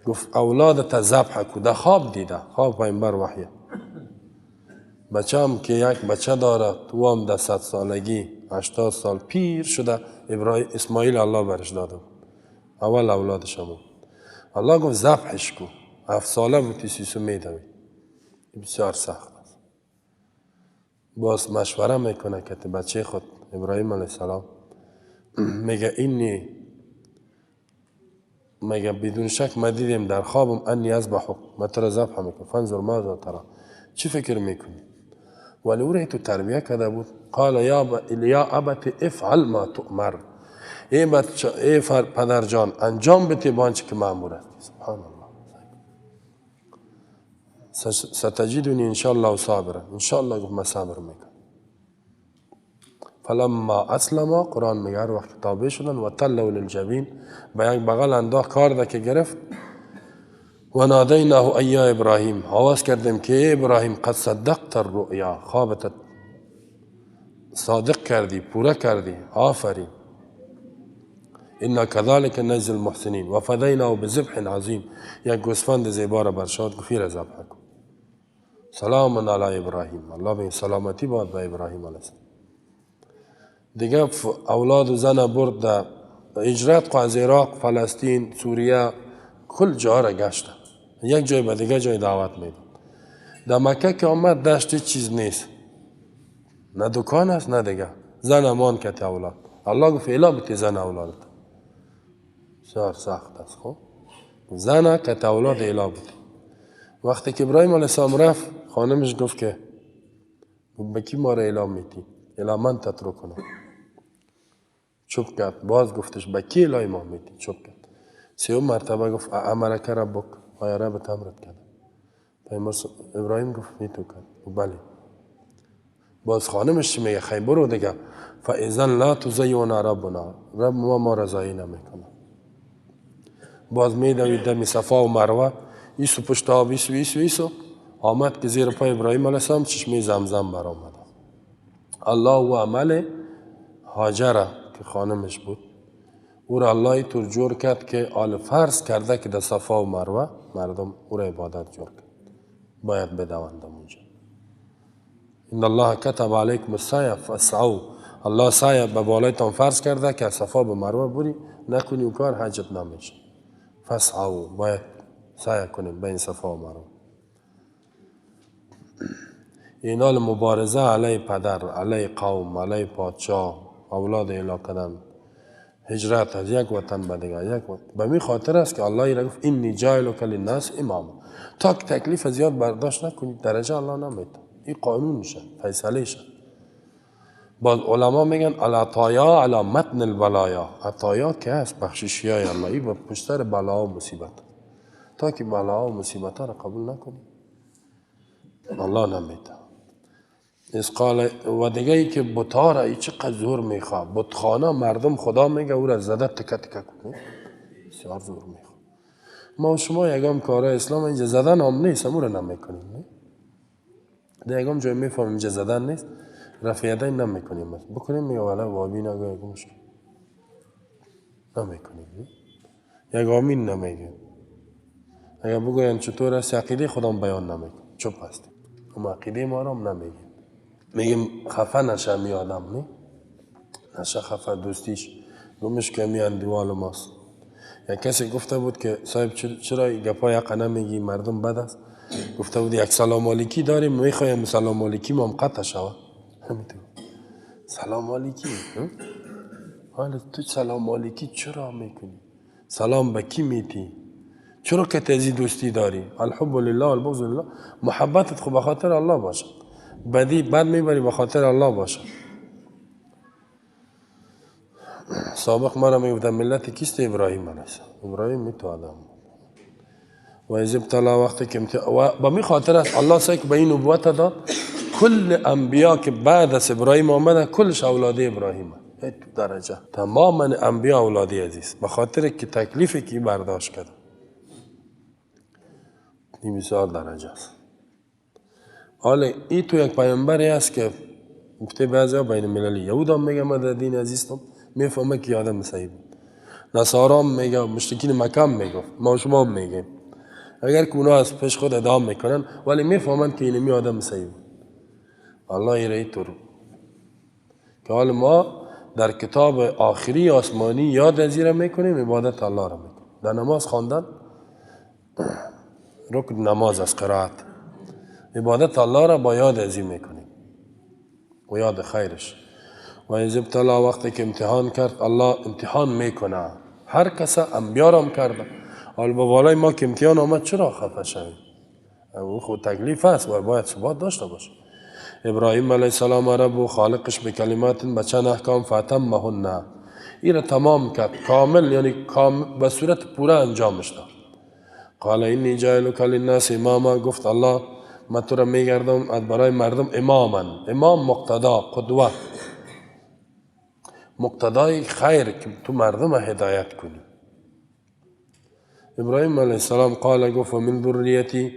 گفت اولادت ذبح کو، در خواب دیده، خواب پیامبر وحیه. بچه هم که یک بچه داره، تو هم در 100 سالگی 80 سال پیر شده، ابراهیم اسماعیل الله برش داده بود، اول اولادش هم بود. الله گفت ذبحش کو، 7 ساله بود سیسو میدوید. بسیار سخت است. باز مشوره میکنه که بچه خود ابراهیم علیه السلام میگه اینی، میگه بدون شک ما دیدیم در خوابم انی اذبحک، ما تو را ذبح میکنم، فانظر ماذا ترى، چی فکر میکنی؟ ولی او را تو تربیه کرده بود. قال یا ابت افعل ما تؤمر، ای پدر جان انجام بده بانچه که مأمور است. سبحان الله. ستجدنی ان شاء الله صابرا، ان شاء الله گفت من صبر میکنم. فلما اسلم، قرآن میگه هر وقت تابع شدن و تلوا للجبین، به یک بغل انداخت کارده که گرفت. و نادیناه ای یا ابراهیم، آواز کردیم که ای ابراهیم قد صدقت الرؤیا، خوابت صادق کردی، پوره کردی، آفرین. انا كذلك نجزي المحسنین و فدیناه بذبح عظیم، یک گوسفند زیبا را برشاد گفت را ذبح کن. سلام علی ابراهیم، الله به سلامتی باد به ابراهیم علیه السلام. دیگه اولاد و زن برد در هجرت از عراق، فلسطین، سوریه، کل جا را گشت، یک جای به دیگه جای دعوت میداد. در مکه که آمد دشت چیز نیست، نه دکان است نه دیگه، زن امان کت اولاد. الله گفت الا بتی زن اولادت، بسیار سخت است. خب زن کت اولاد الا بتی. وقتی که ابراهیم علیه السلام رفت، خانمش گفت که به کی ما را اعلام میتی؟ الا من تترکنم. چوب کرد. باز گفتش به کی الهی ما میتی؟ چوب کرد. سیوم مرتبه گفت امرک ربک، آیا ربت امرت کرد؟ پیامبر ابراهیم گفت میتو کرد. بله. باز خانمش چی میگه؟ خیلی برو دیگه. فاذا لا تزیونا ربنا، رب ما رضایی نمیکنه. باز میدوید دمی صفا و مروه، ایسو پشت آب، ایسو ایسو ایسو آمد که زیر پای ابراهیم علیه السلام چشمه زمزم برآمد. الله و عمل هاجره که خانمش بود، او را الله طور جور کرد که آل فرض کرده که در صفا و مروه مردم او را عبادت جور کرد، باید بدوند اونجا. ان الله کتب علیکم السعی فاسعوا، الله سعی به بالایتان فرض کرده که صفا به مروه بری، نکنی و کار حجت نمیشه. فاسعوا، باید سعی کنیم بین صفا و مروه. اینال مبارزه علیه پدر، علیه قوم، علیه پادشاه، اولاد اعلا کردن، هجرت از یک وطن به دیگر یک وطن. به می خاطر است که الله را گفت انی جاعلک للناس اماما، تا که تکلیف زیاد برداشت نکنید درجه الله نمیده. این قانونشه، فیصله شه. باز علما میگن العطایا علی متن البلایا، عطایا که هست بخششی های الله، این به پشت سر بلا و مصیبت، تا که بلا و مصیبت را قبول نکنید الله نمیده. از قال و دیگه ای که بت‌ها را ای چقدر زور میخواد، بتخانه مردم خدا میگه او را زده تکه تکه کنه، بسیار زور میخواد. ما و شما یگام کارای اسلام اینجا زدن هم نیست، او را نمیکنیم. در یگام جای میفهمیم اینجا زدن نیست، رفع یدین نمیکنیم، بکنیم میگه والا وابی نگه یگام مشکل نمیکنیم، یک آمین نمیگه. اگر بگوین چطور است عقیده خودم بیان نمیکنم، چپ هستیم، اما عقیده ما را هم نمیگیم، میگیم خفه نشه می آدم، نه نشه خفه دوستیش گمش که می اندیوال ماست. یک کسی گفته بود که صاحب چرا گپای حق نمیگی، مردم بد است. گفته بود یک سلام علیکی داریم، میخوایم سلام علیکی ما هم قطع شود. همینطور سلام علیکی، حالا تو سلام علیکی چرا میکنی؟ سلام به کی میتی؟ چرا که تزی دوستی داری؟ الحب لله والبغض لله، محبتت خب به خاطر الله باشد، بدی بد میبری به خاطر الله باشد. سابق مرا میگفتن ملت کیست؟ ابراهیم علیه السلام. ابراهیم می تو آدم و از ابتلا وقتی که و به می خاطر است الله سعی که به این نبوت داد، کل انبیا که بعد از ابراهیم آمدن کلش اولاد ابراهیم درجه، تماما انبیا اولادی عزیز، به خاطر که تکلیفی که برداشت کرد این بسیار درجه است. حالا این تو یک پیامبری است که گفته بعضی ها بین المللی، یهود هم میگه من در دین عزیزتم میفهمه که آدم مسیحی بود، نصارا هم میگه، مشرکین مکه هم میگفت، ما شما هم میگیم، اگر که اونا از پیش خود ادعا میکنن ولی میفهمند که اینمی آدم مسیحی بود. الله ایره اینطور که حال ما در کتاب آخری آسمانی یاد از ایره میکنیم، عبادت الله را میکنیم. در نماز خواندن رکن نماز از قرائت، عبادت الله را با یاد از این میکنیم و یاد خیرش. و از ابتلا وقتی که امتحان کرد، الله امتحان میکنه هر کس، انبیا را هم کرده. حال با بالای ما که امتحان آمد چرا خفه شویم؟ او خود تکلیف است و باید ثبات داشته باشه. ابراهیم علیه السلام رب خالقش به کلمات به چند احکام فاتمهن، این را تمام کرد، کامل یعنی به صورت پورا انجامش داد. قال اینی جاعلک للناس اماما، گفت الله من تو را میگردم از برای مردم اماما، امام مقتدا، قدوه، مقتدای خیر که تو مردم هدایت کنی. ابراهیم علیه السلام قال گفت من ذریتی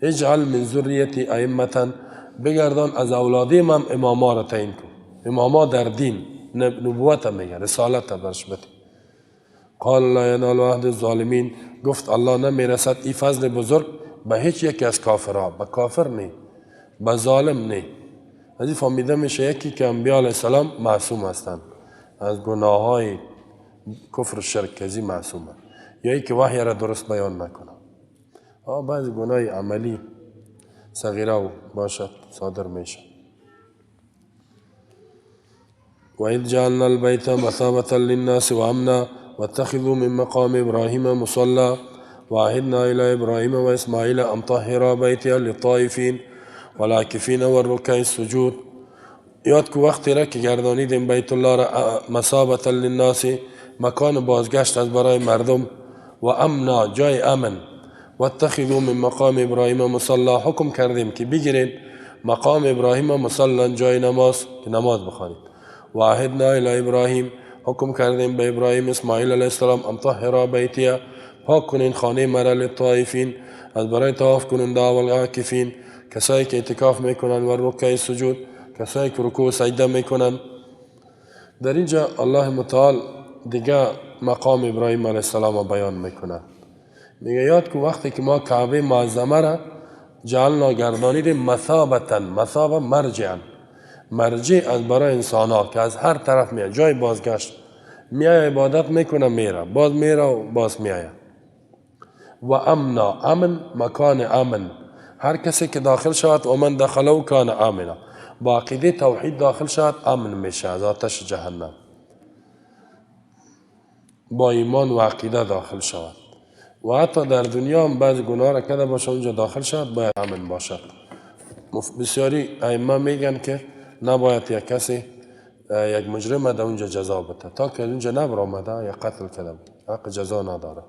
اجعل من ذریتی ائمه، بگردان از اولادیم هم اماما را تعیین کن. اماما در دین نبوت میگه، رسالت برش بده. قال لا ینال عهد الظالمین، گفت الله نمیرسد این فضل بزرگ به هیچ یکی از کافرها، به کافر نه، به ظالم نه. از این فهمیده میشه یکی که انبیا علیه السلام معصوم هستند از گناه های کفر و شرک، از این معصومه، یا که وحی را درست بیان نکنه. بعضی گناه عملی صغیره باشد صادر میشه. و اذ جعلنا البیت مثابة للناس وامنا واتخذوا من مقام ابراهیم مصلى وعهدنا الى ابراهیم و اسماعیل ان طهرا بیتی للطائفین والعاکفین والرکع السجود. یاد کو وقتی را که گردانیدیم بیت الله را مثابة للناس، مکان بازگشت از برای مردم، و امنا جای امن، واتخذوا من مقام ابراهیم مصلا، حکم کردیم که بگیرین مقام ابراهیم مصلا جای نماز که نماز بخوانید. و عهدنا الی ابراهیم، حکم کردیم به ابراهیم اسماعیل علیه السلام ان طهرا بیتی، پاک کنین خانه مرا للطائفین، از برای طواف کننده و العاکفین، کسایی که اعتکاف میکنن، و رکع سجود، کسایی که رکوع و سجده میکنن. در اینجا الله متعال دیگه مقام ابراهیم علیه السلام بیان میکنه. میگه یاد کو وقتی که ما کعبه معظمه را جعلنا گردانیدیم مثابتا، مثابه مرجعا، مرجع از برای انسان ها که از هر طرف میاد، جای بازگشت میای عبادت میکنه میره، باز میره و باز میآید. و امنا، امن مکان امن، هر کسی که داخل شود و من دخله کان امنا، با عقیده توحید داخل شود امن میشه از آتش جهنم، با ایمان و عقیده داخل شود. و حتی در دنیا هم بعض گناه را کرده باشه اونجا داخل شود باید امن باشد. بسیاری ائمه میگن که نباید یک کسی یک مجرم در اونجا جزا بده تا که اونجا نبرآمده یا قتل کرده بود، حق جزا نداره.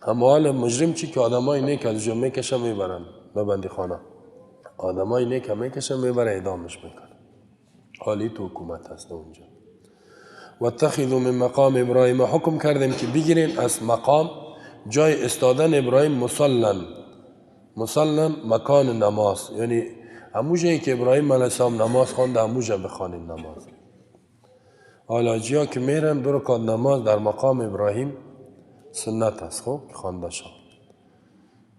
اما حال مجرم چی که آدمای نیک از اونجا میکشه میبرن به بندی خانه، آدمای نیک میکشه میبره اعدامش میکنه. حالی تو حکومت هست اونجا. واتخذوا من مقام ابراهیم، حکم کردیم که بگیرین از مقام جای استادن ابراهیم مصلا، مصلا مکان نماز، یعنی همون جایی که ابراهیم علیه السلام نماز خوانده همون جا بخوانین نماز. حالا که میرن دو رکعت نماز در مقام ابراهیم سنت است، خب خوانده شد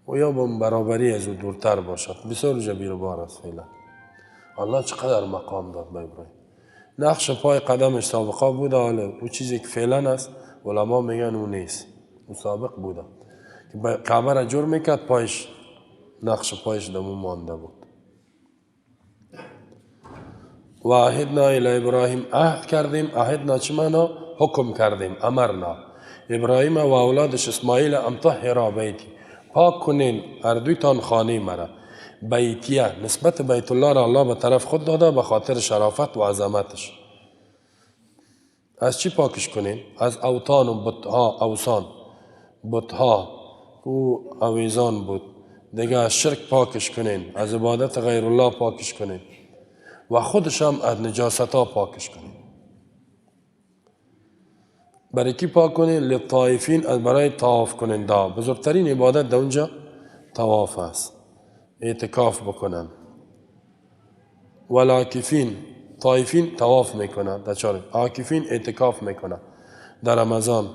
و یا با برابری از او دورتر باشد. بسیار جا بیروبار است فعلا. الله چقدر مقام داد به ابراهیم، نقش پای قدمش سابقه بوده. حالا او چیزی که فعلا است علما میگن او نیست، او سابق بوده که کعبه را جور میکرد پایش نقش پایش دمو مانده بود. و عهدنا الی ابراهیم، عهد کردیم. عهدنا چه معنا؟ حکم کردیم، امرنا ابراهیم و اولادش اسماعیل ان طهرا بیتی، پاک کنین هر دویتان خانه مرا. بیتیه نسبت بیت الله را الله به طرف خود داده به خاطر شرافت و عظمتش. از چی پاکش کنین؟ از اوتان و بتها، اوثان، بتها او اویزان بود دیگه، از شرک پاکش کنین، از عبادت غیر الله پاکش کنین و خودش هم از نجاست ها پاکش کنین. برای کی پاک کنین؟ للطائفین، از برای طواف کننده. بزرگترین عبادت در اونجا طواف است، اعتکاف بکنن. والعاکفین، طائفین طواف میکنن در چهار، عاکفین اعتکاف میکنن در رمضان،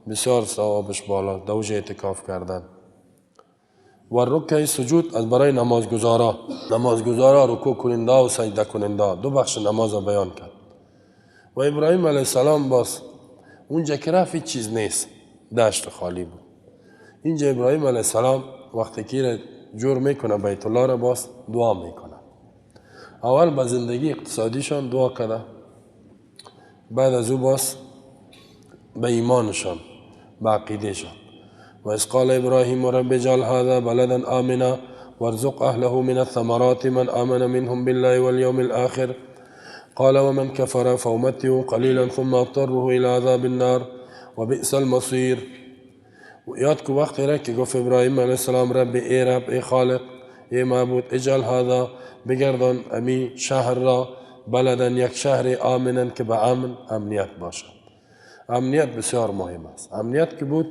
بسیار ثوابش بالا در اوج اعتکاف کردن. و رکع سجود از برای نمازگزارا، نمازگزارا رکوع کننده و سجده کننده، دو بخش نماز را بیان کرد. و ابراهیم علیه السلام باز اونجا که رفت هیچ چیز نیست، دشت خالی بود. اینجا ابراهیم علیه السلام وقتی که جور میکنه بیت الله را باز دعا میکنه. اول به زندگی اقتصادیشان دعا کرده، بعد از او باز به ایمانشان، به عقیدهشان. و اذ قال ابراهیم رب اجعل هذا بلدا آمنا وارزق أهله من الثمرات من آمن منهم بالله واليوم الآخر قال ومن كفر فأمتعه قليلا ثم اضطره إلى عذاب النار وبئس المصير. یاد کو وقتی را که گفت ابراهیم علیه السلام رب ای رب ای خالق ای معبود اجعل هذا بگردان امی شهر را بلدن یک شهر آمنن که به امن امنیت باشد. امنیت بسیار مهم است. امنیت که بود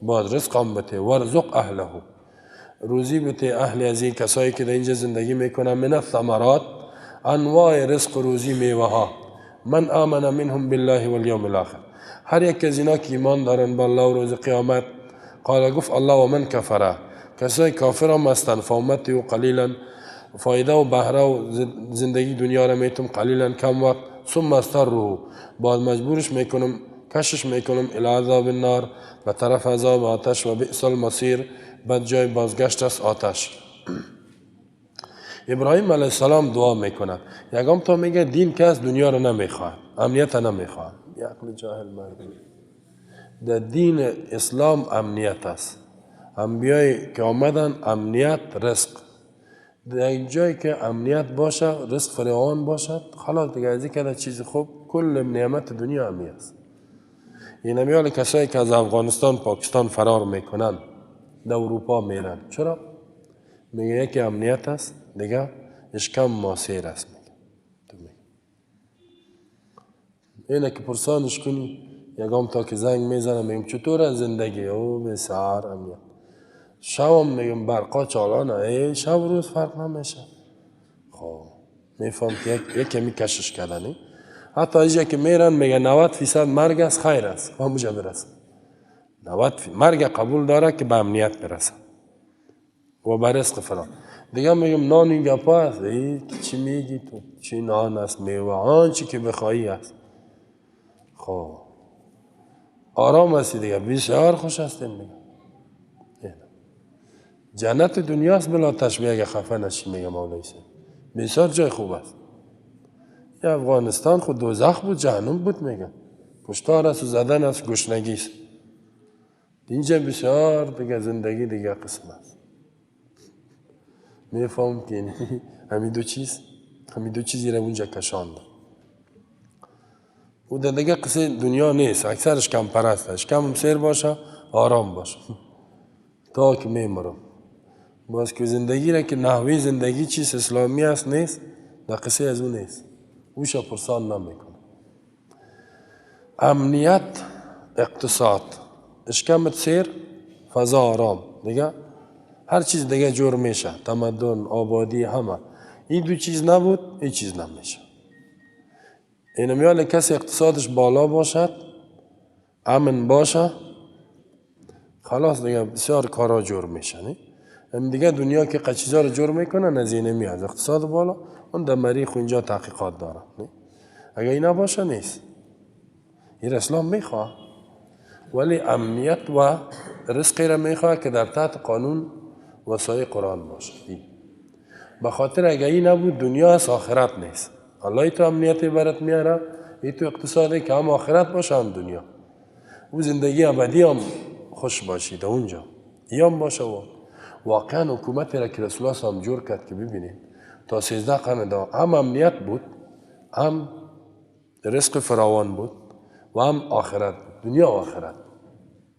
باید رزق هم بته، ورزق اهله روزی بته اهل از این کسایی که در اینجا زندگی میکنن، من الثمرات انواع رزق روزی میوه ها، من آمن منهم بالله والیوم الاخر هر یک از اینا که ایمان دارن به الله و روز قیامت. قال گفت الله و من کفره کسای کافر هم هستن، فامتی و قلیلا فایده و بهره و زندگی دنیا را میتم قلیلا کم وقت، ثم استره بعد مجبورش میکنم کشش میکنم الی عذاب النار به طرف عذاب آتش و بئس المصیر بد جای بازگشت است آتش. ابراهیم علیه السلام دعا میکند یکم تا میگه دین که از دنیا را نمیخواد، امنیت نمیخواد. عقل جاهل مردم در دین اسلام امنیت است. انبیای که آمدن امنیت رزق، در جایی که امنیت باشه رزق فراوان باشد خلاص دیگه از این چیز خوب کل نعمت دنیا همی است. این همیال کسایی که از افغانستان پاکستان فرار میکنن در اروپا میرن، چرا؟ میگه یکی امنیت است دیگه اشکم ما سیر است. میگه اینه که پرسانش کنی یگام تا که زنگ میزنم میگم چطور زندگی؟ او بسیار امنیت. شبم میگم برقا چالانه، ای شب روز فرق نمیشه. خب میفهم که یک کمی کشش کردنی. حتی اینجا که میرن میگه 90% مرگ است خیر است، همونجا برسه. 90 مرگ قبول داره که به امنیت برسه و به رزق فلان. دیگه میگم نان این گپا است، ای چی میگی تو؟ چی نان است، میوه آنچه که بخواهی است. خب آرام هستی دیگه، بسیار خوش هستیم دیگه. جنت دنیاست بلا تشبیه اگه خفه نشی میگه مولوی صاحب. بسیار جای خوب است. یه افغانستان خود دوزخ بود، جهنم بود میگه. کشتار است و زدن است، گشنگی است. اینجا بسیار دیگه زندگی دیگه قسم است. میفهم که همین دو چیز، همین دو چیزی را اونجا کشاند. او دیگه قصه دنیا نیست، اکثرش کم پرست است. کم سیر باشه، آرام باشه. تا که میمرم. باز که زندگی را که نحوی زندگی چیز اسلامی است نیست، در قصه از او نیست. اوش پرسان نمیکنه. امنیت، اقتصاد، اشکمت سیر، فضا آرام، دیگه هر چیز دیگه جور میشه، تمدن، آبادی، همه. این دو چیز نبود، این چیز نمیشه. این میال کسی اقتصادش بالا باشد، امن باشه، خلاص دیگه بسیار کارا جور میشه. نه؟ دیگه دنیا که قچیزا رو جور میکنن از این میاد اقتصاد بالا، اون در مریخ اینجا تحقیقات داره. نه؟ اگه اینا باشه نیست. این اسلام میخواه، ولی امنیت و رزقی را میخواه که در تحت قانون و سایه قرآن باشه. به خاطر اگه این نبود دنیا از آخرت نیست. الله تو امنیتی برات میاره، ای تو اقتصادی که هم آخرت باشه هم دنیا. او زندگی ابدی هم خوش باشی در اونجا. ایام باشه و واقعا حکومتی را که رسول الله هم جور کرد که ببینید تا 13 قرن دا هم امنیت بود، هم رزق فراوان بود و هم آخرت بود. دنیا و آخرت.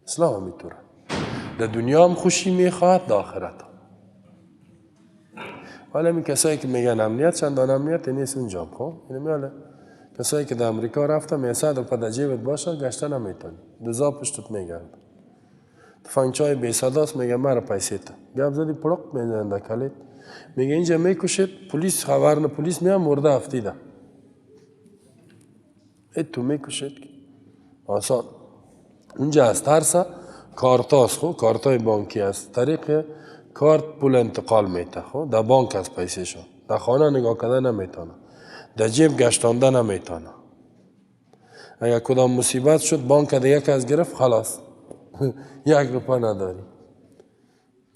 اسلام هم در دنیا هم خوشی میخواهد، در آخرت هم. ولی این کسایی که میگن امنیت چندان امنیت نیست اونجا. خب اینو میاله کسایی که در امریکا رفتم یه صد روپه در جیبت باشه گشته نمیتونی، دوزا پشتت میگرد. تفنگچای بی صداست میگه مرا پیسه تا گپ زدی پرق میزنن در کلید، میگه اینجا میکشید پلیس خبر نه، پلیس میاد مرده افتیده. ای تو میکشید آسان. اونجا از ترس کارتاست، خب کارتای بانکی است، طریق کارت پول انتقال میته، خب در بانک از پیسه شون، در خانه نگاه کرده نمیتونه، در جیب گشتانده نمیتونه. اگر کدام مصیبت شد بانک دیگه که از گرفت خلاص یک روپه نداری.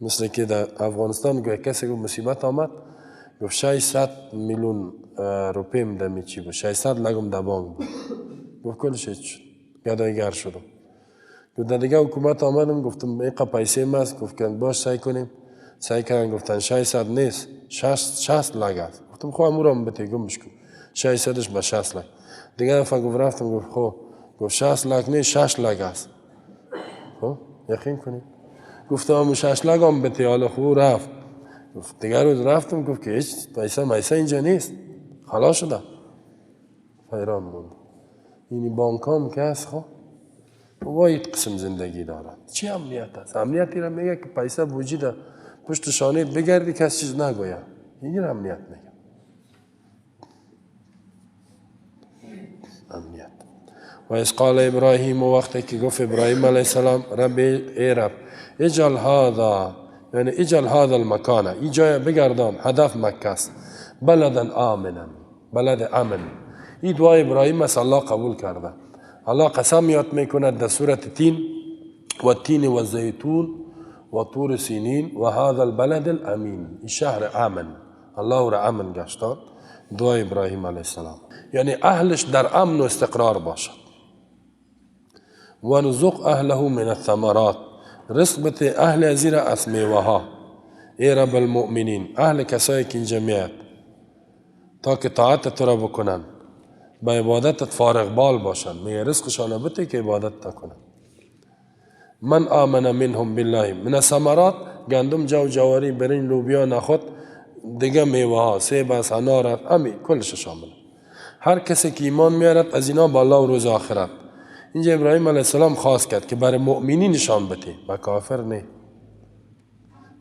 مثل که در افغانستان گویا کسی گفت مصیبت آمد، گفت 600 میلیون روپیم در چی بود، 600 لگم در بانک بود، گفت کلش شد، گدایگر شدم. گفت در دیگه حکومت آمدم گفتم اینقدر پیسه ماست، گفت که باش سعی کنیم. سعی کردن گفتن 600 نیست، 60 لک است. گفتم خب امورم بته گمش کن، 600ش به 60 لک. دیگه دفعه گفت رفتم، گفت خب، گفت 60 لک نیست، 6 لک است. خب یقین کنید گفتم همون 6 لک هم بته. حالا خوب رفت. گفت دیگه روز رفتم، گفت که هیچ پیسه میسه اینجا نیست، خلاص شده. حیران موند. اینی بانک هم که هست خب وای قسم زندگی دارد. چی امنیت است؟ امنیتی را میگه که پیسه وجود پشت شانه بگردی کس چیز نگوید. اینی را امنیت میگه. امنیت. و از قال ابراهیم، وقتی که گفت ابراهیم علیه السلام رب ای رب اجعل هذا، یعنی اجعل هذا المکان، این جای بگردان، هدف مکه است، بلدا آمنا، بلد امن. این دعای ابراهیم است، الله قبول کرده. الله قسم یاد میکند در سورة تین، و تین و زیتون و طور سینین و هذا البلد الامین، این شهر امن، الله را امن گشتان. دعای ابراهیم علیه السلام یعنی اهلش در امن و استقرار باشد. و نزق اهله من الثمرات، رزق بته اهل ازیره از میوه ها. ای رب المؤمنین، اهل کسایی که اینجا میاد تا که طاعت تو را بکنن، به عبادتت فارغ بال باشن، میگه رزقشان بته که عبادت نکنن. من آمن منهم بالله، من ثمرات گندم، جو، جواری، برنج، لوبیا، نخود، دیگه میوه ها، سیب است، انار است، امی کلش شامل. هر کسی که ایمان میارد از اینا با الله و روز آخرت. اینجا ابراهیم علیه السلام خواست کرد که برای مؤمنین نشان بده، با کافر نه،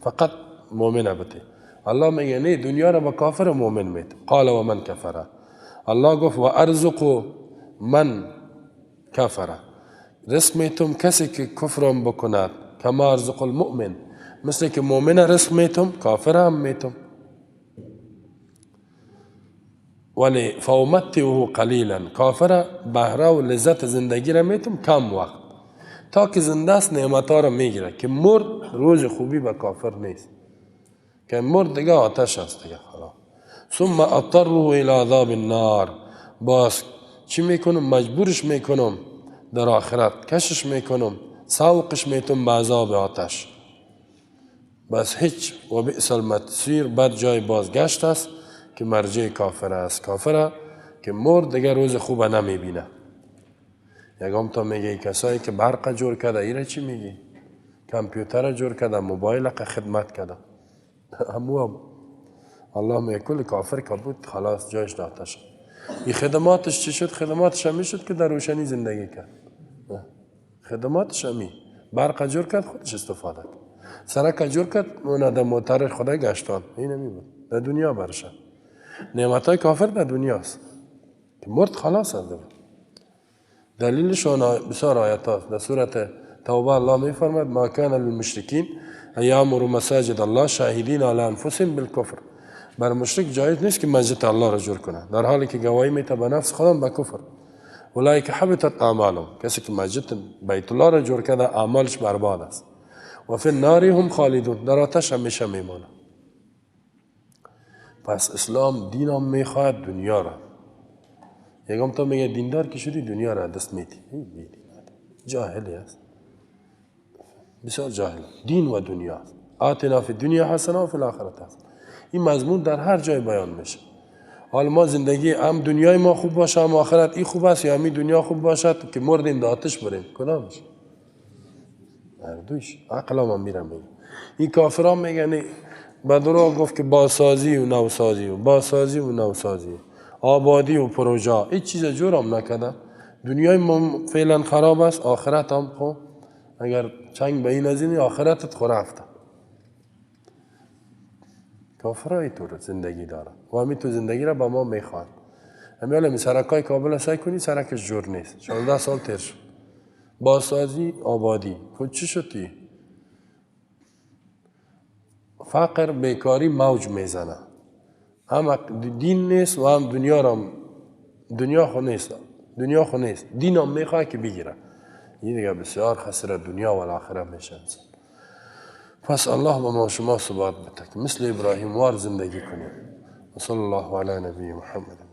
فقط مؤمن بده. الله میگه نه، دنیا را با کافر و مؤمن میده. قال و من کفره، الله گفت و ارزق من کفره، رزق میتم کسی که کفرم بکند، کما ارزق المؤمن، مثل که مؤمن رزق میتم، کافر هم میتم. ولی فامتعه قلیلا، کافر بهره و لذت زندگی را میتم کم وقت، تا که زنده است نعمتها را میگیره، که مرد روز خوبی به کافر نیست، که مرد دیگه آتش است دیگه خلاص. ثم اضطره الى عذاب النار، باز چی میکنم؟ مجبورش میکنم در آخرت، کشش میکنم، سوقش میتم به عذاب آتش. بس هیچ، و بئس المصیر، بد جای بازگشت است که مرجع کافر است. کافر که مرد دیگه روز خوب نمیبینه. یکم تا میگه کسایی که برق جور کرده، ایره چی میگی؟ کامپیوتر جور کرده، موبایل خدمت کرده، همو هم الله میگه کل کافر که بود خلاص جایش آتش. این خدماتش چی شد؟ خدماتش همی شد که در روشنی زندگی کرد. خدماتش همی برق جور کرد، خودش استفاده کرد، سرک جور کرد، اون در موتر خدا گشتان، این همی بود در دنیا برشه. نعمتهای کافر در دنیاست که مرد خلاص است. دلیلش بسیار آیت هاست. در سورة توبه الله میفرماد ما کان للمشرکین ان یعمروا مساجد الله شاهدین علی انفسهم بالکفر. بر مشرک جایز نیست که مسجد الله را جور کنه، در حالی که گواهی میته به نفس خودم به کفر. اولئک حبطت اعمالهم، کسی که مسجد بیت الله را جور کرده اعمالش برباد است. و فی النار هم خالدون، در آتش همیشه میمانه. پس اسلام دین هم میخواهد دنیا را. یکم تا میگه دیندار که شدی دنیا را دست میدی، جاهلی است، بسیار جاهل. دین و دنیا است. آتنا فی دنیا حسنه و فی الاخرة حسنه. این مضمون در هر جای بیان میشه. حال ما زندگی هم دنیای ما خوب باشه هم آخرت این خوب است، یا همی دنیا خوب باشد که مردیم در آتش بریم، کدامش؟ هر دویش. عقل هم میرم میگه. این کافران میگن به دروغ گفت که بازسازی و نوسازی و بازسازی و نوسازی، آبادی و پروژه، هیچ چیز جور هم نکرده. دنیای ما فعلا خراب است، آخرت هم خب اگر چنگ به این نزنی آخرتت خو رفته. کافرای تو زندگی داره و همین تو زندگی را به ما میخوان. همین الان سرکای کابل سعی کنی سرکش جور نیست، 16 سال تیر شد. بازسازی آبادی خود چی شدی؟ فقر بیکاری موج میزنه، هم دین نیست و هم دنیا را، دنیا خو نیست، دنیا خو نیست، دین هم میخواد که بگیره. این دیگه بسیار خسر دنیا و آخرت میشه انسان. پس الله به ما شما ثبات بده که مثل ابراهیم وار زندگی کنیم. و صلی الله علی نبی محمد.